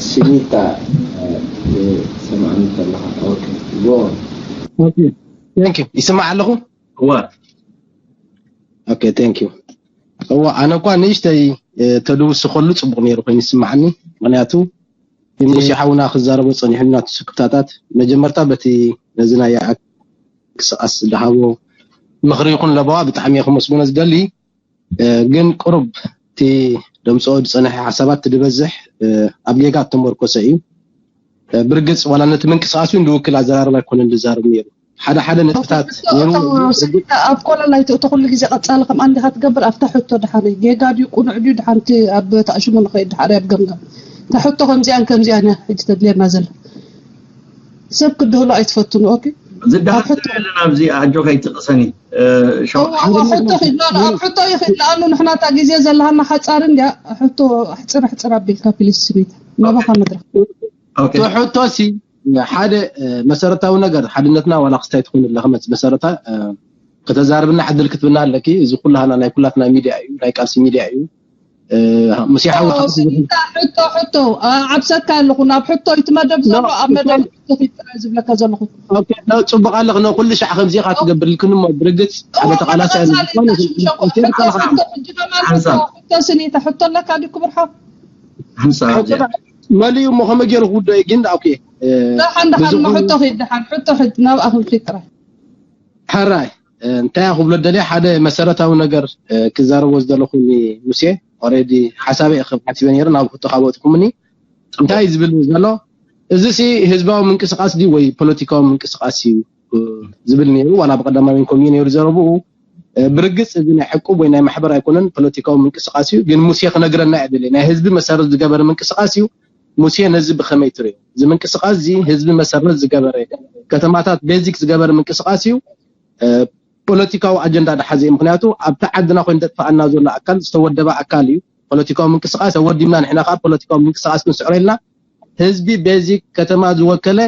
ስሚታ፣ እ፣ ሰማዕኒ ከለኻ። ኦኬ፣ ጎ። ኦኬ፣ ቴንክ ዩ። ይስማዕ ኣለኹ? እወ ኦኬ፣ ቴንክ ዩ። እዋ፣ ኣነ እኳ ንእሽተይ፣ እ፣ ተድውስኸሉ ጽቡቕ ነይሩ ኮይኑ ይስማዓኒ። ምኽንያቱ፣ ሙሴ ሓውና ክዛረቦ ጸኒሑ ናቱ ስክፍታታት፣ መጀመርታ በቲ ነዚ ናይ ኣክ-፣ ምንቅስቓስ ዝደሃቦ ምኽሪ ይኹን ለበዋ ብጣዕሚ እየ ከመስግኖ ዝደሊ። እ፣ ግን ቁሩብ እቲ ደምጽኦ ዝጸንሐ ሓሳባት እቲ ዝበዝሕ፣ እ፣ ኣብ ጌጋ እተመርኮሰ እዩ። እ፣ ብርግጽ ዋላ ነቲ ምንቅስቓስ እውን ዝውክል ኣዘራርባ ኣይኮነን ዝዛረብ ነይሩ። ሓደ ሓደ ነጥብታት ነይሩ። ኣብ ኮለል ኣይትእቶ፣ ኩሉ ግዜ ቀጻሊ ከም ኣንዲኻ ትገብር። ኣብታ ሕቶ ድሓን እዩ ጌጋ ድዩ ቁኑዕ ድዩ ድሓን እቲ ኣብ ተኣሽሙ ንኸይድ ድሓን ኣብ ገምጋም። እታ ሕቶ ከምዚኣን ከምዚኣን እያ ሕጂ ተድልየና ዘላ። ሰብ ክድህሎ ኣይትፈትኑ። ኦኬ፣ ዝደሃብ ኣብ ሕቶ ዘለና ኣብዚ ኣጆካ ኣይትቕሰኒ። እ፣ ሸው- እዋ፣ እዋ፣ ሕቶ ኺድ፣ ኖ፣ ኖ፣ ኣብ ሕቶ ይኺድ። ንኣሉ ንሕና እታ ግዜ ዘለሃና ሓጻር እንድያ። ሕቶ ኣሕጽር ኣሕጽር ኣቢልካ ፕሊስ ስሚት ናባኻ መድረኽ። ኦኬ እቲ ሕቶሲ ሓደ፣ እ፣ መሰረታዊ ነገር ሓድነትና ዋላ ክስታይ ትኹን ኣለኸ መስ-፣ መሰረታ፣ እ፣ ከተዛርብና ዕድል ክትብና ኣለኪ። እዚ ኩላህና ናይ ኩላትና ሚድያ እዩ፣ ናይ ቃልሲ ሚድያ እዩ። እ፣ ሙሴ ሓዊ ሓቂ ዝብል ስሚታ፣ ሕቶ፣ ሕቶ፣ ኣ፣ ዓብሰካ ኣለኹ። ናብ ሕቶ እቲ መደብ ዘሎ ኣብ መደብ ሕቶ ኺድ ጥራይ ዝብለካ ዘለኹ። ኦኬ፣ ኖ፣ ጽቡቕ ኣለኽ። ኖ፣ ኩሉ ሻዕ ከምዚ ኢኻ ትገብር ኢልክኒ እሞ ብርግጽ ሓደ ተቓላሳይ እዩ። ዝኾነ ይኹን ሕቶ፣ ሕቶ፣ ሕቶ፣ ሕቶ ስኒታ፣ ሕቶ ኣለካ ድዩ ክቡር ሓው? ሓንሳብ ኣብዚኣ መሊኡ እሞ ከመይ ገይሩ ክውዶ እዩ ግን ኦኬ፣ እ፣ ደሓን፣ ደሓን፣ ብዝኾነ ሕቶ ኺድ፣ ደሓን፣ ሕቶ ኺድ፣ ናብኣ ክንኺድ ጥራይ። ሕራይ፣ እ፣ እንታይ እያ ክብሎ ደልየ፣ ሓደ መሰረታዊ ነገር፣ እ፣ ክዛረቦ ዝደለኹ ሙሴ፣ ኦሬዲ ሓሳበይ እየ ክብ ሓሲበ ነይረ፣ ናብ ሕቶ ካብ ኣውጥኩምኒ። እንታይ እዩ ዝብል ዘሎ? እዚ ሲ ህዝባዊ ምንቅስቃስ ድዩ ወይ ፖለቲካዊ ምንቅስቃስ እዩ፣ እ፣ ዝብል ነይሩ። ዋላ ብቀዳማይ ኮሚቴ ነይሩ ዘረብኡ። እ፣ ብርግጽ እዚ ናይ ዕቁብ ወይ ናይ ማሕበር ኣይኮነን፣ ፖለቲካዊ ምንቅስቃስ እዩ። ግን ሙሴ ክነግረና እየ ደልየ። ናይ ህዝቢ መሰረት ዝገበረ ምንቅስቃስ እዩ። ሙሴ ነዚ ብኸመይ ትርእዮ? እዚ ምንቅስቃስ እዚ ህዝቢ መሰረት ዝገበረ፣ ከተማታት ቤዚክ ዝገበረ ምንቅስቃስ እዩ። እ፣ ፖለቲካዊ ኣጀንዳ ዝሓዘ እዩ። ምኽንያቱ ኣብቲ ዓድና ኮይኑ ዘጥፍኣና ዘሎ ኣካል ዝተወደበ ኣካል እዩ። ፖለቲካዊ ምንቅስቃስ ተወዲብና፣ ንሕና ከዓ ፖለቲካዊ ምንቅስቃስ ክንስዕሮ ኢልና ህዝቢ ቤዚክ ከተማ ዝወከለ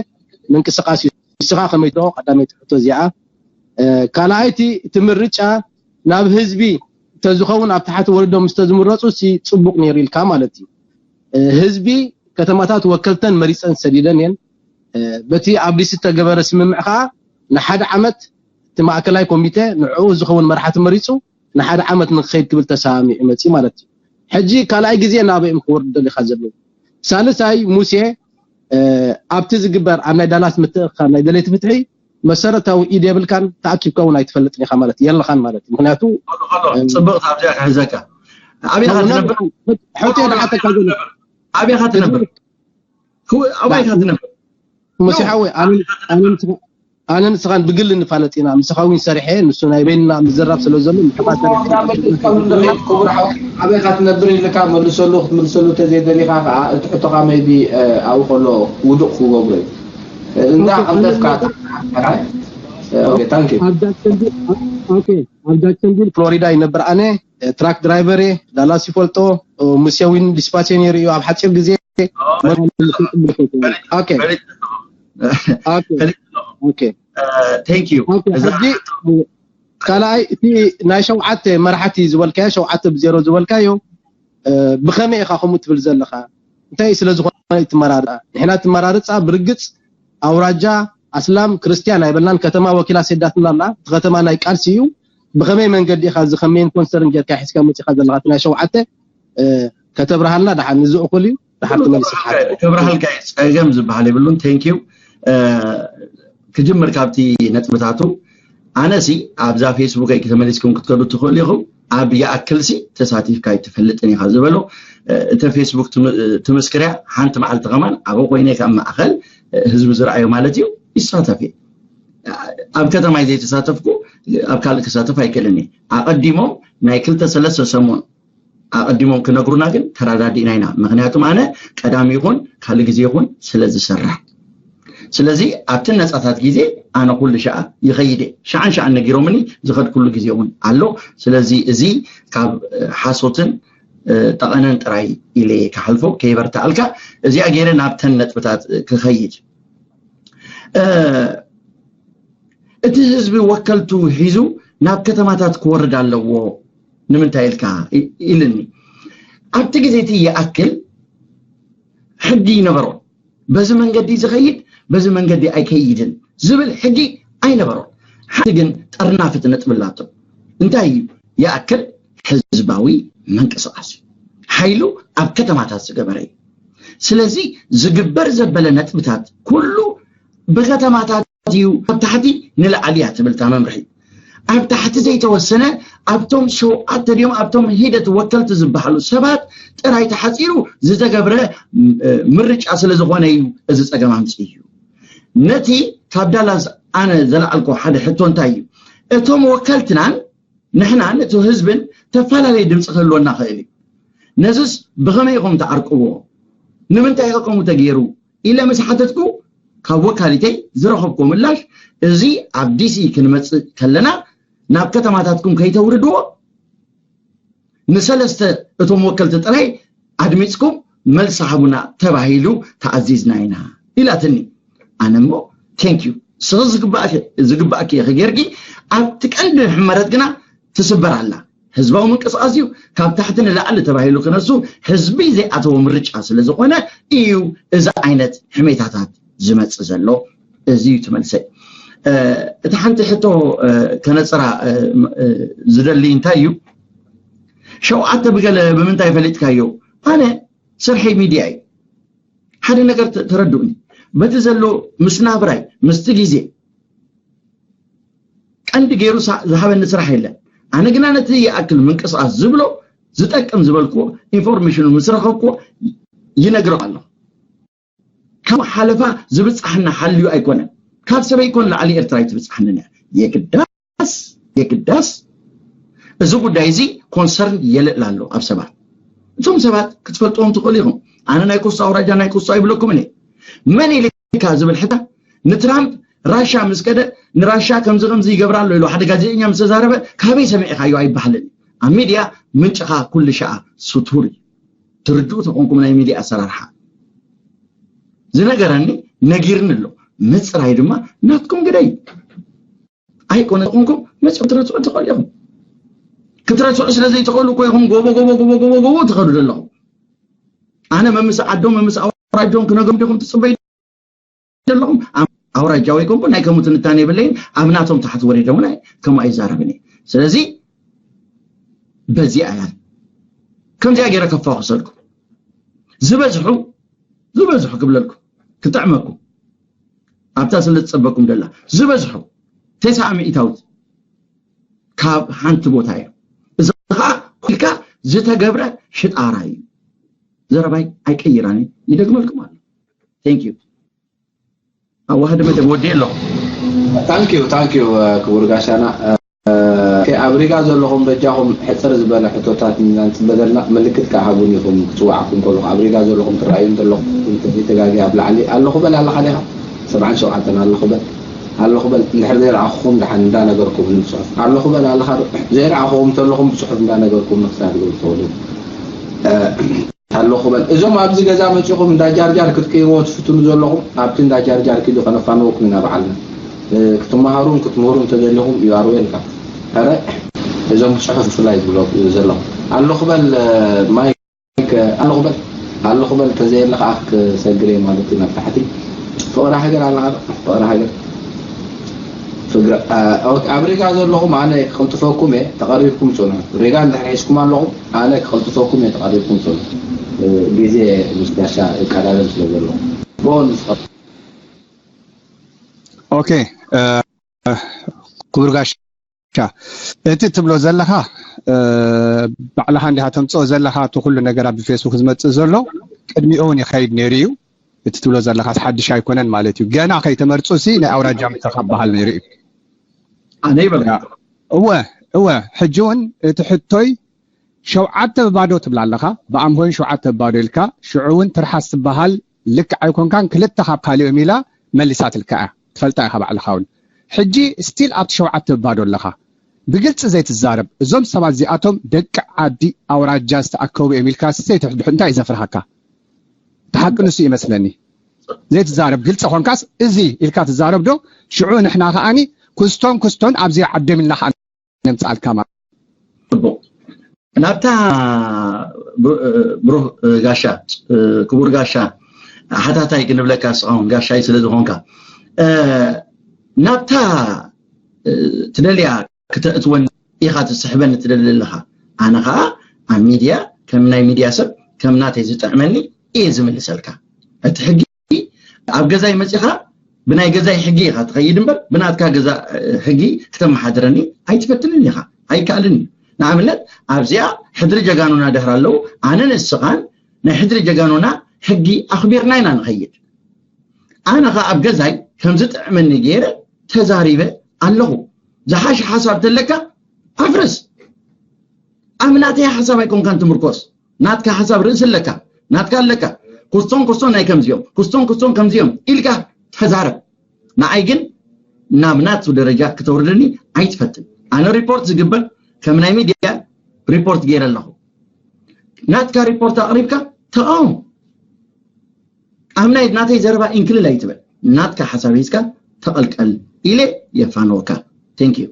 ምንቅስቃስ እዩ። ንስኻ ከመይ ትኦ ቀዳመይቲ ሕቶ እዚኣ። እ፣ ካልኣይቲ እቲ ምርጫ ናብ ህዝቢ ተዝኸውን ኣብ ታሕቲ ወሪዶም ምስ ተዝምረፁ ሲ ፅቡቅ ነይሩ ኢልካ ማለት እዩ። እ፣ ህዝቢ ከተማታት ወከልተን መሪፀን ሰዲደን እየን። እ፣ በቲ ኣብ ዲሲ ዝተገበረ ስምምዕ ከዓ ንሓደ ዓመት እቲ ማእከላይ ኮሚቴ ንዕኡ ዝኸውን መራሕቲ መሪፁ ንሓደ ዓመት ንክኸይድ ክብል ተሰማሚዑ መፂኡ ማለት እዩ። ሕጂ ካልኣይ ግዜ ናበይ እዮም ክወርዱ ደሊኻ ዘለዉ? ሳልሳይ ሙሴ፣ እ፣ ኣብቲ ዝግበር ኣብ ናይ ዳላስ ምትእኽኻብ ናይ ደለይቲ ፍትሒ መሰረታዊ ኢድ የብልካን፣ ተኣኪብካ እውን ኣይትፈልጥን ኢኻ ማለት የለኻን ማለት እዩ። ምክንያቱ ኸሎ ኸሎ፣ ጽብቕቲ ኣብዚኣ ክሕዘካ። ኣበይ ኢኻ ትነብር? ሕቶ ድሓተካ ዘሎ ኣበይ ኢኻ ትነብር? ክው-፣ ኣበይ ኢኻ ትነብር? ሙሴ ሓወይ፣ ኣነ ኣነ ንስኻ- ኣነ ንስኻን ብግሊ ንፋለጥ ኢና። ምሳኻ እውን ሰሪሐ፣ ንሱ ናይ በይንና ምዝራብ ስለ ዘሎ ንስኻ ሰሪሐ። ክቡር ሓው፣ ኣበይ ኢኻ ትነብር ኢልካ መልሰሉ። ክትምልሰሉ ተዘይደሊኻ ከዓ እቲ ሕቶኻ maybe ኣብኡ ከሎ ውዱቕ ክገብሮ እዩ። እንዳ ቀልጠፍካ ኦኬ፣ ታንክ ዩ። ኣብ ጃክሰንቪል፣ ኦኬ፣ ኣብ ጃክሰንቪል ፍሎሪዳ ይነብር ኣነ። ትራክ ድራይቨር እየ። ዳላስ ይፈልጦ። ሙሴ እውን ዲስፓቸር ነይሩ እዩ ኣብ ሓፂር ግዜ። ኦኬ፣ ኦኬ፣ ኦኬ። ቴንክ ዩ። ኦኬ፣ ሕጂ ካልኣይ እቲ ናይ ሸውዓተ መራሕቲ ዝበልካዮ፣ ሸውዓተ ብዜሮ ዝበልካዮ፣ እ፣ ብኸመይ ኢኻ ከምኡ ትብል ዘለኻ? እንታይ ስለ ዝኾነ እዩ ትመራርፃ? ንሕና ትመራርፃ ብርግፅ ኣውራጃ ኣስላም ክርስትያን ኣይበልናን። ከተማ ወኪላ ሰዳትና ኣላ። እቲ ከተማ ናይ ቃልሲ እዩ። ብኸመይ መንገዲ ኢኻ እዚ ከም ሜን ኮንሰርን ጌርካ ሒዝካ መፂኻ ዘለኻ? እቲ ናይ ሸውዓተ፣ እ፣ ከተብርሃልና ደሓን፣ እዚ እኹል እዩ። ደሓር ትመልስ ሓቶ። ክብርሃልካ እዩ፣ ጸገም ዝበሃል የብሉን። ቴንክ ዩ። እ፣ ክጅምር ካብቲ ነጥብታቱ፣ ኣነሲ ኣብዛ ፌስቡከይ ተመሊስኩም ክትከዱ ትኽእሉ ኢኹም። ኣብ ይኣክልሲ ተሳቲፍካ ኣይትፈልጥን ኢኻ ዝበሎ፣ እ፣ እተ ፌስቡክ ትም-፣ ትምስክርያ። ሓንቲ መዓልቲ ከማን ኣብኡ ኮይነ ካብ ማእኸል፣ እ፣ ህዝቢ ዝረኣዮ ማለት እዩ ይሳተፍ እየ። ኣብ ከተማይ ዘይተሳተፍኩ ኣብ ካልእ ክሳተፍ ኣይክእልን እየ። ኣቐዲሞም ናይ ክልተ ሰለስተ ሰሙን ኣቐዲሞም ክነግሩና ግን ተረዳዲእና ኢና። ምኽንያቱም ኣነ ቀዳሚ ይኹን ካልእ ግዜ ይኹን ስለ ዝሰርሕ፣ ስለዚ ኣብቲ ነፃታት ግዜ ኣነ ኩሉ ሻዓ ይኸይድ እየ። ሻዓን ሻዓን ነጊሮምኒ ዝኸድኩሉ ግዜ እውን ኣሎ። ስለዚ እዚ ካብ፣ እ፣ ሓሶትን፣ እ፣ ጠቐነን ጥራይ ኢለ ክሓልፎ ከይበርትዓልካ፣ እዚኣ ገይረ ናብተን ነጥብታት ክኸይድ። እ፣ እቲ ህዝቢ ወከልቱ ሒዙ ናብ ከተማታት ክወርድ ኣለዎ። ንምንታይ ኢልካ ኢ-፣ ኢልኒ። ኣብቲ ግዜ እቲ ይኣክል ሕጊ ይነበሮ። በዚ መንገዲ ዝኸይድ፣ በዚ መንገዲ ኣይከይድን ዝብል ሕጊ ኣይነበሮ። ሓንቲ ግን ጠርናፍት ነጥቢ ኣላቶ። እንታይ እዩ? ይኣክል ህዝባዊ ምንቅስቃስ እዩ። ሓይሉ ኣብ ከተማታት ዝገበረ እዩ። ስለዚ ዝግበር ዘበለ ነጥብታት ኩሉ ብከተማታት እዩ። ካብ ታሕቲ ንላዕሊ እያ ትብል እታ መምርሒ። ኣብ ታሕቲ ዘይተወሰነ፣ ኣብቶም ሸውዓተ ድዮም ኣብቶም ሂደት ወከልቲ ዝበሃሉ ሰባት ጥራይ ተሓፂሩ ዝተገብረ ምርጫ ስለ ዝኾነ እዩ እዚ ፀገም ኣምፅኡ እዩ። ነቲ ካብ ዳላስ ኣነ ዘለዓልኮ ሓደ ሕቶ እንታይ እዩ? እቶም ወከልትናን ንሕናን እቲ ህዝብን ተፈላለየ ድምፂ ክህልወና ክእል እዩ። ነዝስ ብኸመይ ኢኹም ትዓርቅዎ? ንምንታይ ኢኸ ከምኡ ተገይሩ ኢለ ምስ ሓተትኩ፣ ካብ ወካሊተይ ዝረኸብኩ ምላሽ፣ እዚ ኣብ ዲሲ ክንመፅእ ከለና ናብ ከተማታትኩም ከይተውርድዎ፣ ንሰለስተ እቶም ወከልቲ ጥራይ ኣድሚፅኩም መልሲ ሃቡና ተባሂሉ ተኣዚዝና ኢና ኢላትኒ። ኣነ እሞ፣ ቴንክ ዩ፣ ስኺ ዝግባእኪ ኢኺ ጌርኪ፣ ኣብቲ ቀንዲ ሕመረት ግና ትስበር ኣላ። ህዝባዊ ምንቅስቃስ እዩ፣ ካብ ታሕቲ ንላዕሊ ተባሂሉ ክነሱ ህዝቢ ዘይኣተዎ ምርጫ ስለ ዝኾነ እዩ እዚ ዓይነት ሕሜታታት ዝመጽእ ዘሎ። እዚ እዩ ትመልሰይ። እቲ ሓንቲ ሕቶ ከነፅራ ዝደሊ እንታይ እዩ? ሸውዓተ ብገለ ብምንታይ ፈሊጥካዮ? ኣነ ስርሐይ ሚድያ እዩ። ሓደ ነገር ተረድኡኒ። በቲ ዘሎ ምስ ናብራይ ምስቲ ግዜ ቀንዲ ገይሩ ዝሃበኒ ስራሕ የለን። ኣነ ግና ነቲ ይኣክል ምንቅስቃስ ዝብሎ ዝጠቅም ዝበልክዎ ኢንፎርሜሽኑ ምስ ረኸብክዎ ይነግሮ ኣሎ። ካብ ሓለፋ ዝብፃሕና ሓልዩ ኣይኮነን። ካብ ሰበይ ኮን ላዕሊ ኤርትራ ኣይትብፃሕንን እያ። የግዳስ የግዳስ እዚ ጉዳይ እዚ ኮንሰርን የልዕል ኣሎ ኣብ ሰባት። እቶም ሰባት ክትፈልጥዎም ትኽእሉ ኢኹም። ኣነ ናይ ኮስታ ኣውራጃ ናይ ኮስታ ይብለኩም እኔ። መን ኢልካ ዝብል ሕታ ንትራምፕ ራሻ ምስ ከደ ንራሻ ከምዚ ከምዚ ይገብራ ኣሎ ኢሉ ሓደ ጋዜጠኛ ምስ ተዛረበ ካበይ ሰሚዕካዮ ኣይበሃልን። ኣብ ሚድያ ምንጭኻ ኩሉ ሸኣ ስቱር እዩ። ትርድኡ ተኾንኩም ናይ ሚድያ ኣሰራርሓ ዝነገረኒ ነጊርኒ ኣሎ። ምፅራይ ድማ ናትኩም ግደይ ኣይኮነ ኹንኩም መፅኡ ክትረትዑ ትኽእሉ ኢኹም። ክትረትዑ ስለ ዘይትኽእሉ እኮ ኢኹም ጎቦ ጎቦ ጎቦ ጎቦ ጎቦ ትኸዱ ዘለኹም። ኣነ መምስ ዓዶም መምስ ኣውራጆም ክነግሮም ዲኹም ትፅበዩ ዘለኹም? ኣውራጃ ወይ ኮንኩ ናይ ከምኡ ትንታኔ የብለይን። ኣብ ናቶም ታሕቲ ወሪደ እውን ከምኡ ኣይዛረብን እየ። ስለዚ በዚኣ እያ ከምዚኣ ገይረ ከፋኹሰልኩም ዝበዝሑ ዝበዝሑ ክብለልኩም ክጥዕመኩም ኣብታ ስለ ዝፀበኩም ደላ ዝበዝሑ ተስዓ ሚእታዊት ካብ ሓንቲ ቦታ እዮም። እዚ ከዓ ኩልካ ዝተገብረ ሽጣራ እዩ። ዘረባይ ኣይቀይራን ይደግመልኩም ኣሎ። ቴንክ ዩ። ኣዋህድ መደብ ወዲ ኣለኹ። ታንክ ዩ ታንክ ዩ ክቡር ጋሻና። ኣብ ሪጋ ዘለኹም በጃኹም ሕፅር ዝበለ ሕቶታት ኢና ንፅበ ዘለና። ምልክት ከዓ ሃቡን ኢኹም ክፅዋዓኩም ከለኹ ኣብ ሪጋ ዘለኹም ትረኣዩ እንተለኹም ተጋጊ ኣብ ላዕሊ ኣለኹ በል ኣለኻ ዲኻ? ሰብዓን ሸውዓተን ኣለኹ በል ኣለኹ በል እንድሕር ዘይረኣኹኹም ደሓን እንዳነገርኩም ንፅሑፍ ኣለኹ በል ኣለኻ ዶ? ዘይረኣኹኹም እንተለኹም ብፅሑፍ እንዳነገርኩም ንክሳብ ትገብሩ ትኽእሉ ኣለኹ በል። እዞም ኣብዚ ገዛ መፂኹም እንዳ ጃርጃር ክትቅይርዎ ትፍትኑ ዘለኹም ኣብቲ እንዳ ጃርጃር ኪዱ ከነፋንወኩም ኢና በዓልና። ክትመሃሩን ክትምህሩ እንተደሊኹም you are welcome። ረ እዞም ብፅሑፍ ብፍላይ ዝብሎ ዘለኹም ኣለኹ በል ማይክ ኣለኹ በል ኣለኹ በል ተዘየለ ከዓ ክሰግር እየ ማለት እዩ ናብ ታሕቲ። ፍቕሪ ሃገር ኣለኻ ፍቕሪ ሃገር ፍግረ ኣብ ሪጋ ዘለኹም ኣነ ክቕልጥፈኩም እየ ተቐሪብኩም ፅኑ። ሪጋ እንድሕር ሒዝኩም ኣለኹም ኣነ ክቕልጥፈኩም እየ ተቐሪብኩም ፅኑ። ግዜ ምስ ጋሻ ይቀዳደም ስለ ዘለኹ ብኡ ንስኸ ኦኬ ክቡር ጋሻ እቲ ትብሎ ዘለኻ ባዕልኻ እንዲኻ ተምፅኦ ዘለኻ እቲ ኩሉ ነገር ኣብ ፌስቡክ ዝመፅእ ዘሎ ቅድሚኡ እውን ይኸይድ ነይሩ እዩ። እቲ ትብሎ ዘለኻስ ሓድሽ ኣይኮነን ማለት እዩ። ገና ከይተመርፁ ሲ ናይ ኣውራጃ ምተኻ በሃል ነይሩ እዩ። ኣነ ይበል እወ እወ ሕጂ እውን እቲ ሕቶይ ሸውዓተ ብባዶ ትብላ ኣለኻ። ብኣምሆን ሸውዓተ ብባዶ ኢልካ ሽዑ እውን ትርሓስ ትበሃል ልክዕ ኣይኮንካን ክልተ ካብ ካሊኦም ኢላ መሊሳትልካ እያ። ትፈልጣ ኢኻ ባዕልኻ እውን። ሕጂ ስቲል ኣብቲ ሸውዓተ ብባዶ ኣለኻ። ብግልፂ ዘይትዛረብ እዞም ሰባት እዚኣቶም ደቂ ዓዲ ኣውራጃ ዝተኣከቡ እዮም ኢልካ ዘይትሕድሑ እንታይ እዩ ዘፍርሃካ? እቲ ሓቂ ንሱ ይመስለኒ። ዘይትዛረብ ግልፂ ኾንካስ እዚ ኢልካ ትዛረብ ዶ? ሽዑ ንሕና ከዓኒ ኩስቶን ኩስቶን ኣብዚ ዓደም ኢልና ከዓ ነምፅኣልካ ማለት ፅቡቅ ናብታ ብሩህ ጋሻ ክቡር ጋሻ ሓታታይ ክንብለካ፣ እስኻ እውን ጋሻይ ስለ ዝኾንካ፣ እ፣ ናብታ፣ እ፣ ትደልያ ክተእትወን ኢኻ ትስሕበኒ ትደሊ ኣለኻ። ኣነ ኸዓ ኣብ ሚድያ፣ ከም ናይ ሚድያ ሰብ፣ ከም ናተይ ዝጥዕመኒ እየ ዝምልሰልካ። እቲ ሕጊ ኣብ ገዛይ መጺኻ ብናይ ገዛይ ሕጊ ኢኻ ትኸይድ እምበር፣ ብናትካ ገዛ፣ እ፣ ሕጊ ክተመሓድረኒ ኣይትፈትንን ኢኻ። ኣይከኣልን እዩ። ንኣብነት ኣብዚኣ ሕድሪ ጀጋኑና ድሕር ኣለዉ፣ ኣነ ንስኻን ናይ ሕድሪ ጀጋኑና ሕጊ ኣኽቢርና ኢና ንኸይድ። ኣነ ኸዓ ኣብ ገዛይ ከም ዝጥዕመኒ ገይረ ተዛሪበ ኣለኹ። ዝሓሸ ሓሳብ ተለካ ኣፍርስ። ኣብ ናተይ ሓሳብ ኣይኮንካን ትምርኮስ። ናትካ ሓሳብ ርእሲ ኣለካ፣ ናትካ ኣለካ። ኩስቶን ኩስቶን ናይ ከምዚኦም፣ ኩስቶን ኩስቶን ከምዚኦም ኢልካ ተዛረብ። ንዓይ ግን ናብ ናቱ ደረጃ ክተውርደኒ ኣይትፈትን። ኣነ ሪፖርት ዝግበር ከም ናይ ሚድያ ሪፖርት ገይረ ኣለኹ። ናትካ ሪፖርት ኣቕሪብካ ተቃወም። ኣብ ናይ ናተይ ዘረባ ኢንክልል ኣይትበል። ናትካ ሓሳብ ሒዝካ ተቐልቀል ኢለ የፋንወካ። Thank you።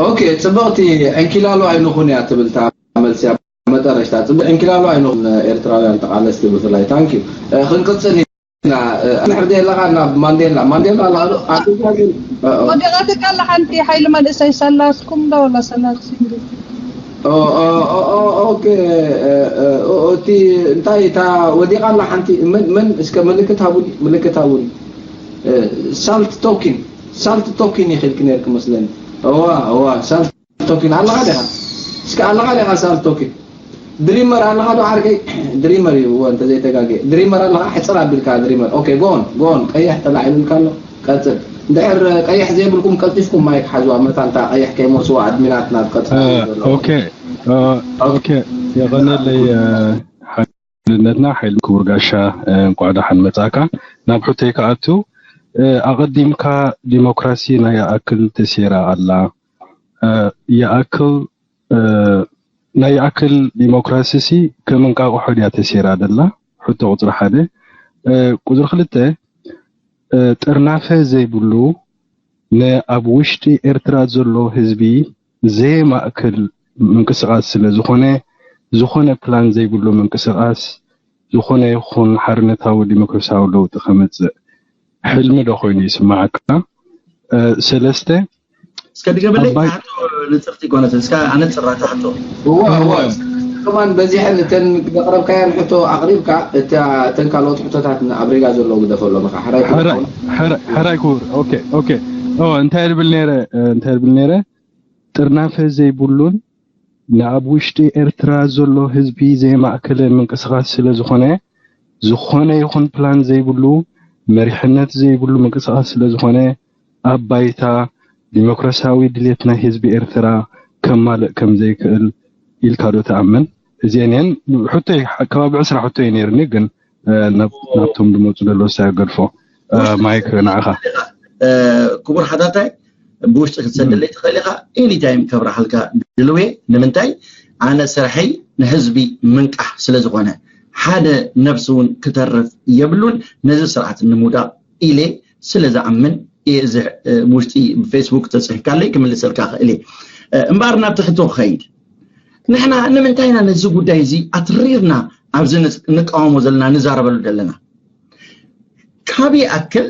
ኦኬ፣ ጽብቕቲ ዕንኪላሎ ኣይንኹን እያ ትብል እታ መልሲ ኣብ መጠረሽታ። ጽብቕ ዕንኪላሎ ኣይንኹን ኤርትራውያን ተቓለስቲ ብፍላይ። ታንክ ዩ። እ፣ ክንቅጽል ኢና። እ፣ ንሕር ዘለኻ ናብ ማንዴላ። ማንዴላ ኣላ ዶ? ኣፍሪካ ግን፣ እ፣ እ። ወዲቓትካ ኣላ ሓንቲ ሓይሊ መንእሰይ ሰላስኩም ዶ ወላ ሰላስኩም? ኦ፣ ኦ፣ ኦ፣ ኦ፣ ኦኬ፣ እ፣ እ፣ ኦ፣ እቲ እንታይ እታ ወዲቓ ኣላ ሓንቲ መን፣ መን እስከ ምልክት ሃቡኒ፣ ምልክት ሃቡኒ። እ፣ ሳልት ቶኪን፣ ሳልት ቶኪን ይኽልክ ነርክ መስለኒ። እዋ፣ እዋ፣ ሳልት ቶኪን ኣለኻ ዲኻ? እስከ ኣለኻ ዲኻ ሳልት ቶኪን? ድሪመር ኣለኻ ዶ ዓርከይ? ድሪመር እዩ እወ እንተዘይተጋግየ። ድሪመር ኣለኻ? ሕጽር ኣቢልካ ድሪመር። ኦኬ፣ ጎን፣ ጎን፣ ቀይሕ ተላዒሉልካ ኣሎ። ቀጽል። እንድሕር ቀይሕ ዘይብልኩም ቀልጢፍኩም ማይክ ሓዙ ኣብ መታንታ ቀይሕ ከይመስዋ ኣድሚናትና ትቀጽል እ፣ ዘለዉ። ኦኬ፣ እ፣ ኦኬ፣ የቐነለይ፣ እ፣ ሓድነትና ሓይሊ ክቡር ጋሻ፣ እ፣ እንኳዕ ደሓን መጻእካ። ናብ ሕቶይ ክኣቱ፣ እ፣ ኣቐዲምካ ዲሞክራሲ ናይ ይኣክል ተሴራ ኣላ፣ እ፣ ይኣክል፣ እ፣ ናይ ይኣክል ዲሞክራሲ ሲ ከም እንቃቑሖ ድያ ተሴራ ደላ? ሕቶ ቁጽሪ ሓደ። እ፣ ቁጽሪ ክልተ፣ እ፣ ጥርናፈ ዘይብሉ ንኣብ ውሽጢ ኤርትራ ዘሎ ህዝቢ ዘየማእክል ምንቅስቓስ ስለ ዝኾነ፣ ዝኾነ ፕላን ዘይብሉ ምንቅስቓስ ዝኾነ ይኹን ሓርነታዊ ዲሞክራሲያዊ ለውጢ ከምጽእ ሕልሚ ዶ ኮይኑ ይስምዓካ? እ፣ ሰለስተ፣ እስከ ድገመለይ ኣባይ- ሕቶ ንጽርቲ ኮነት፣ እስከ ኣነጽራ እታ ሕቶ። እዋ፣ እዋ። ከማን በዚሐን እተን ዘቕረብካየን ሕቶ ኣቕሪብካ፣ እታ፣ እተን ካልኦት ሕቶታት ንኣብ ሪጋ ዘለዉ ግደፈሎም ኢኻ። ሕራይ ሕራይ፣ ክኸውን። ሕራይ፣ ሕራይ ክቡር። ኦኬ፣ ኦኬ። ኦ፣ እንታይ ልብል ነይረ፣ እ፣ እንታይ ልብል ነይረ? ጥርናፈ ዘይብሉን ንኣብ ውሽጢ ኤርትራ ዘሎ ህዝቢ ዘየማእከለ ምንቅስቓስ ስለ ዝኾነ፣ ዝኾነ ይኹን ፕላን ዘይብሉ፣ መሪሕነት ዘይብሉ ምንቅስቓስ ስለ ዝኾነ፣ ኣብ ባይታ ዲሞክራሲያዊ ድሌት ናይ ህዝቢ ኤርትራ ከማልእ ከም ዘይክእል ኢልካ ዶ ትኣምን? እዚአን እየን ሕቶይ፣ ከባቢ ዕስራ ሕቶ እዩ ነይርኒ፣ ግን፣ እ፣ ናብ-፣ ናብቶም ዝመፁ ደሎ ሳይ ገድፎ። እ፣ ማይክ ንዓኻ። እ፣ ክቡር ሓታታይ፣ ብውሽጢ ክትሰደለይ ትኽእል ኢኻ። ኤኒታይም ከብርሃልካ ድልው እየ። ንምንታይ? ኣነ ስርሐይ ንህዝቢ ምንቃሕ ስለ ዝኾነ፣ ሓደ ነብሲ እውን ክተርፍ የብሉን። ነዚ ስርዓት ንምውዳቕ ኢለ ስለ ዝኣምን እየ። እዚ፣ እ፣ ውሽጢ ብፌስቡክ ተጽሒፍካለይ ክምልሰልካ ክእል እየ። እ፣ እምበኣር ናብቲ ሕቶ ክኸይድ፣ ንሕና ንምንታይ ኢና ነዚ ጉዳይ እዚ ኣትሪርና ኣብዚ ንጽ-፣ ንቃወሞ ዘለና፣ ንዛረበሉ ዘለና? ካብ ይኣክል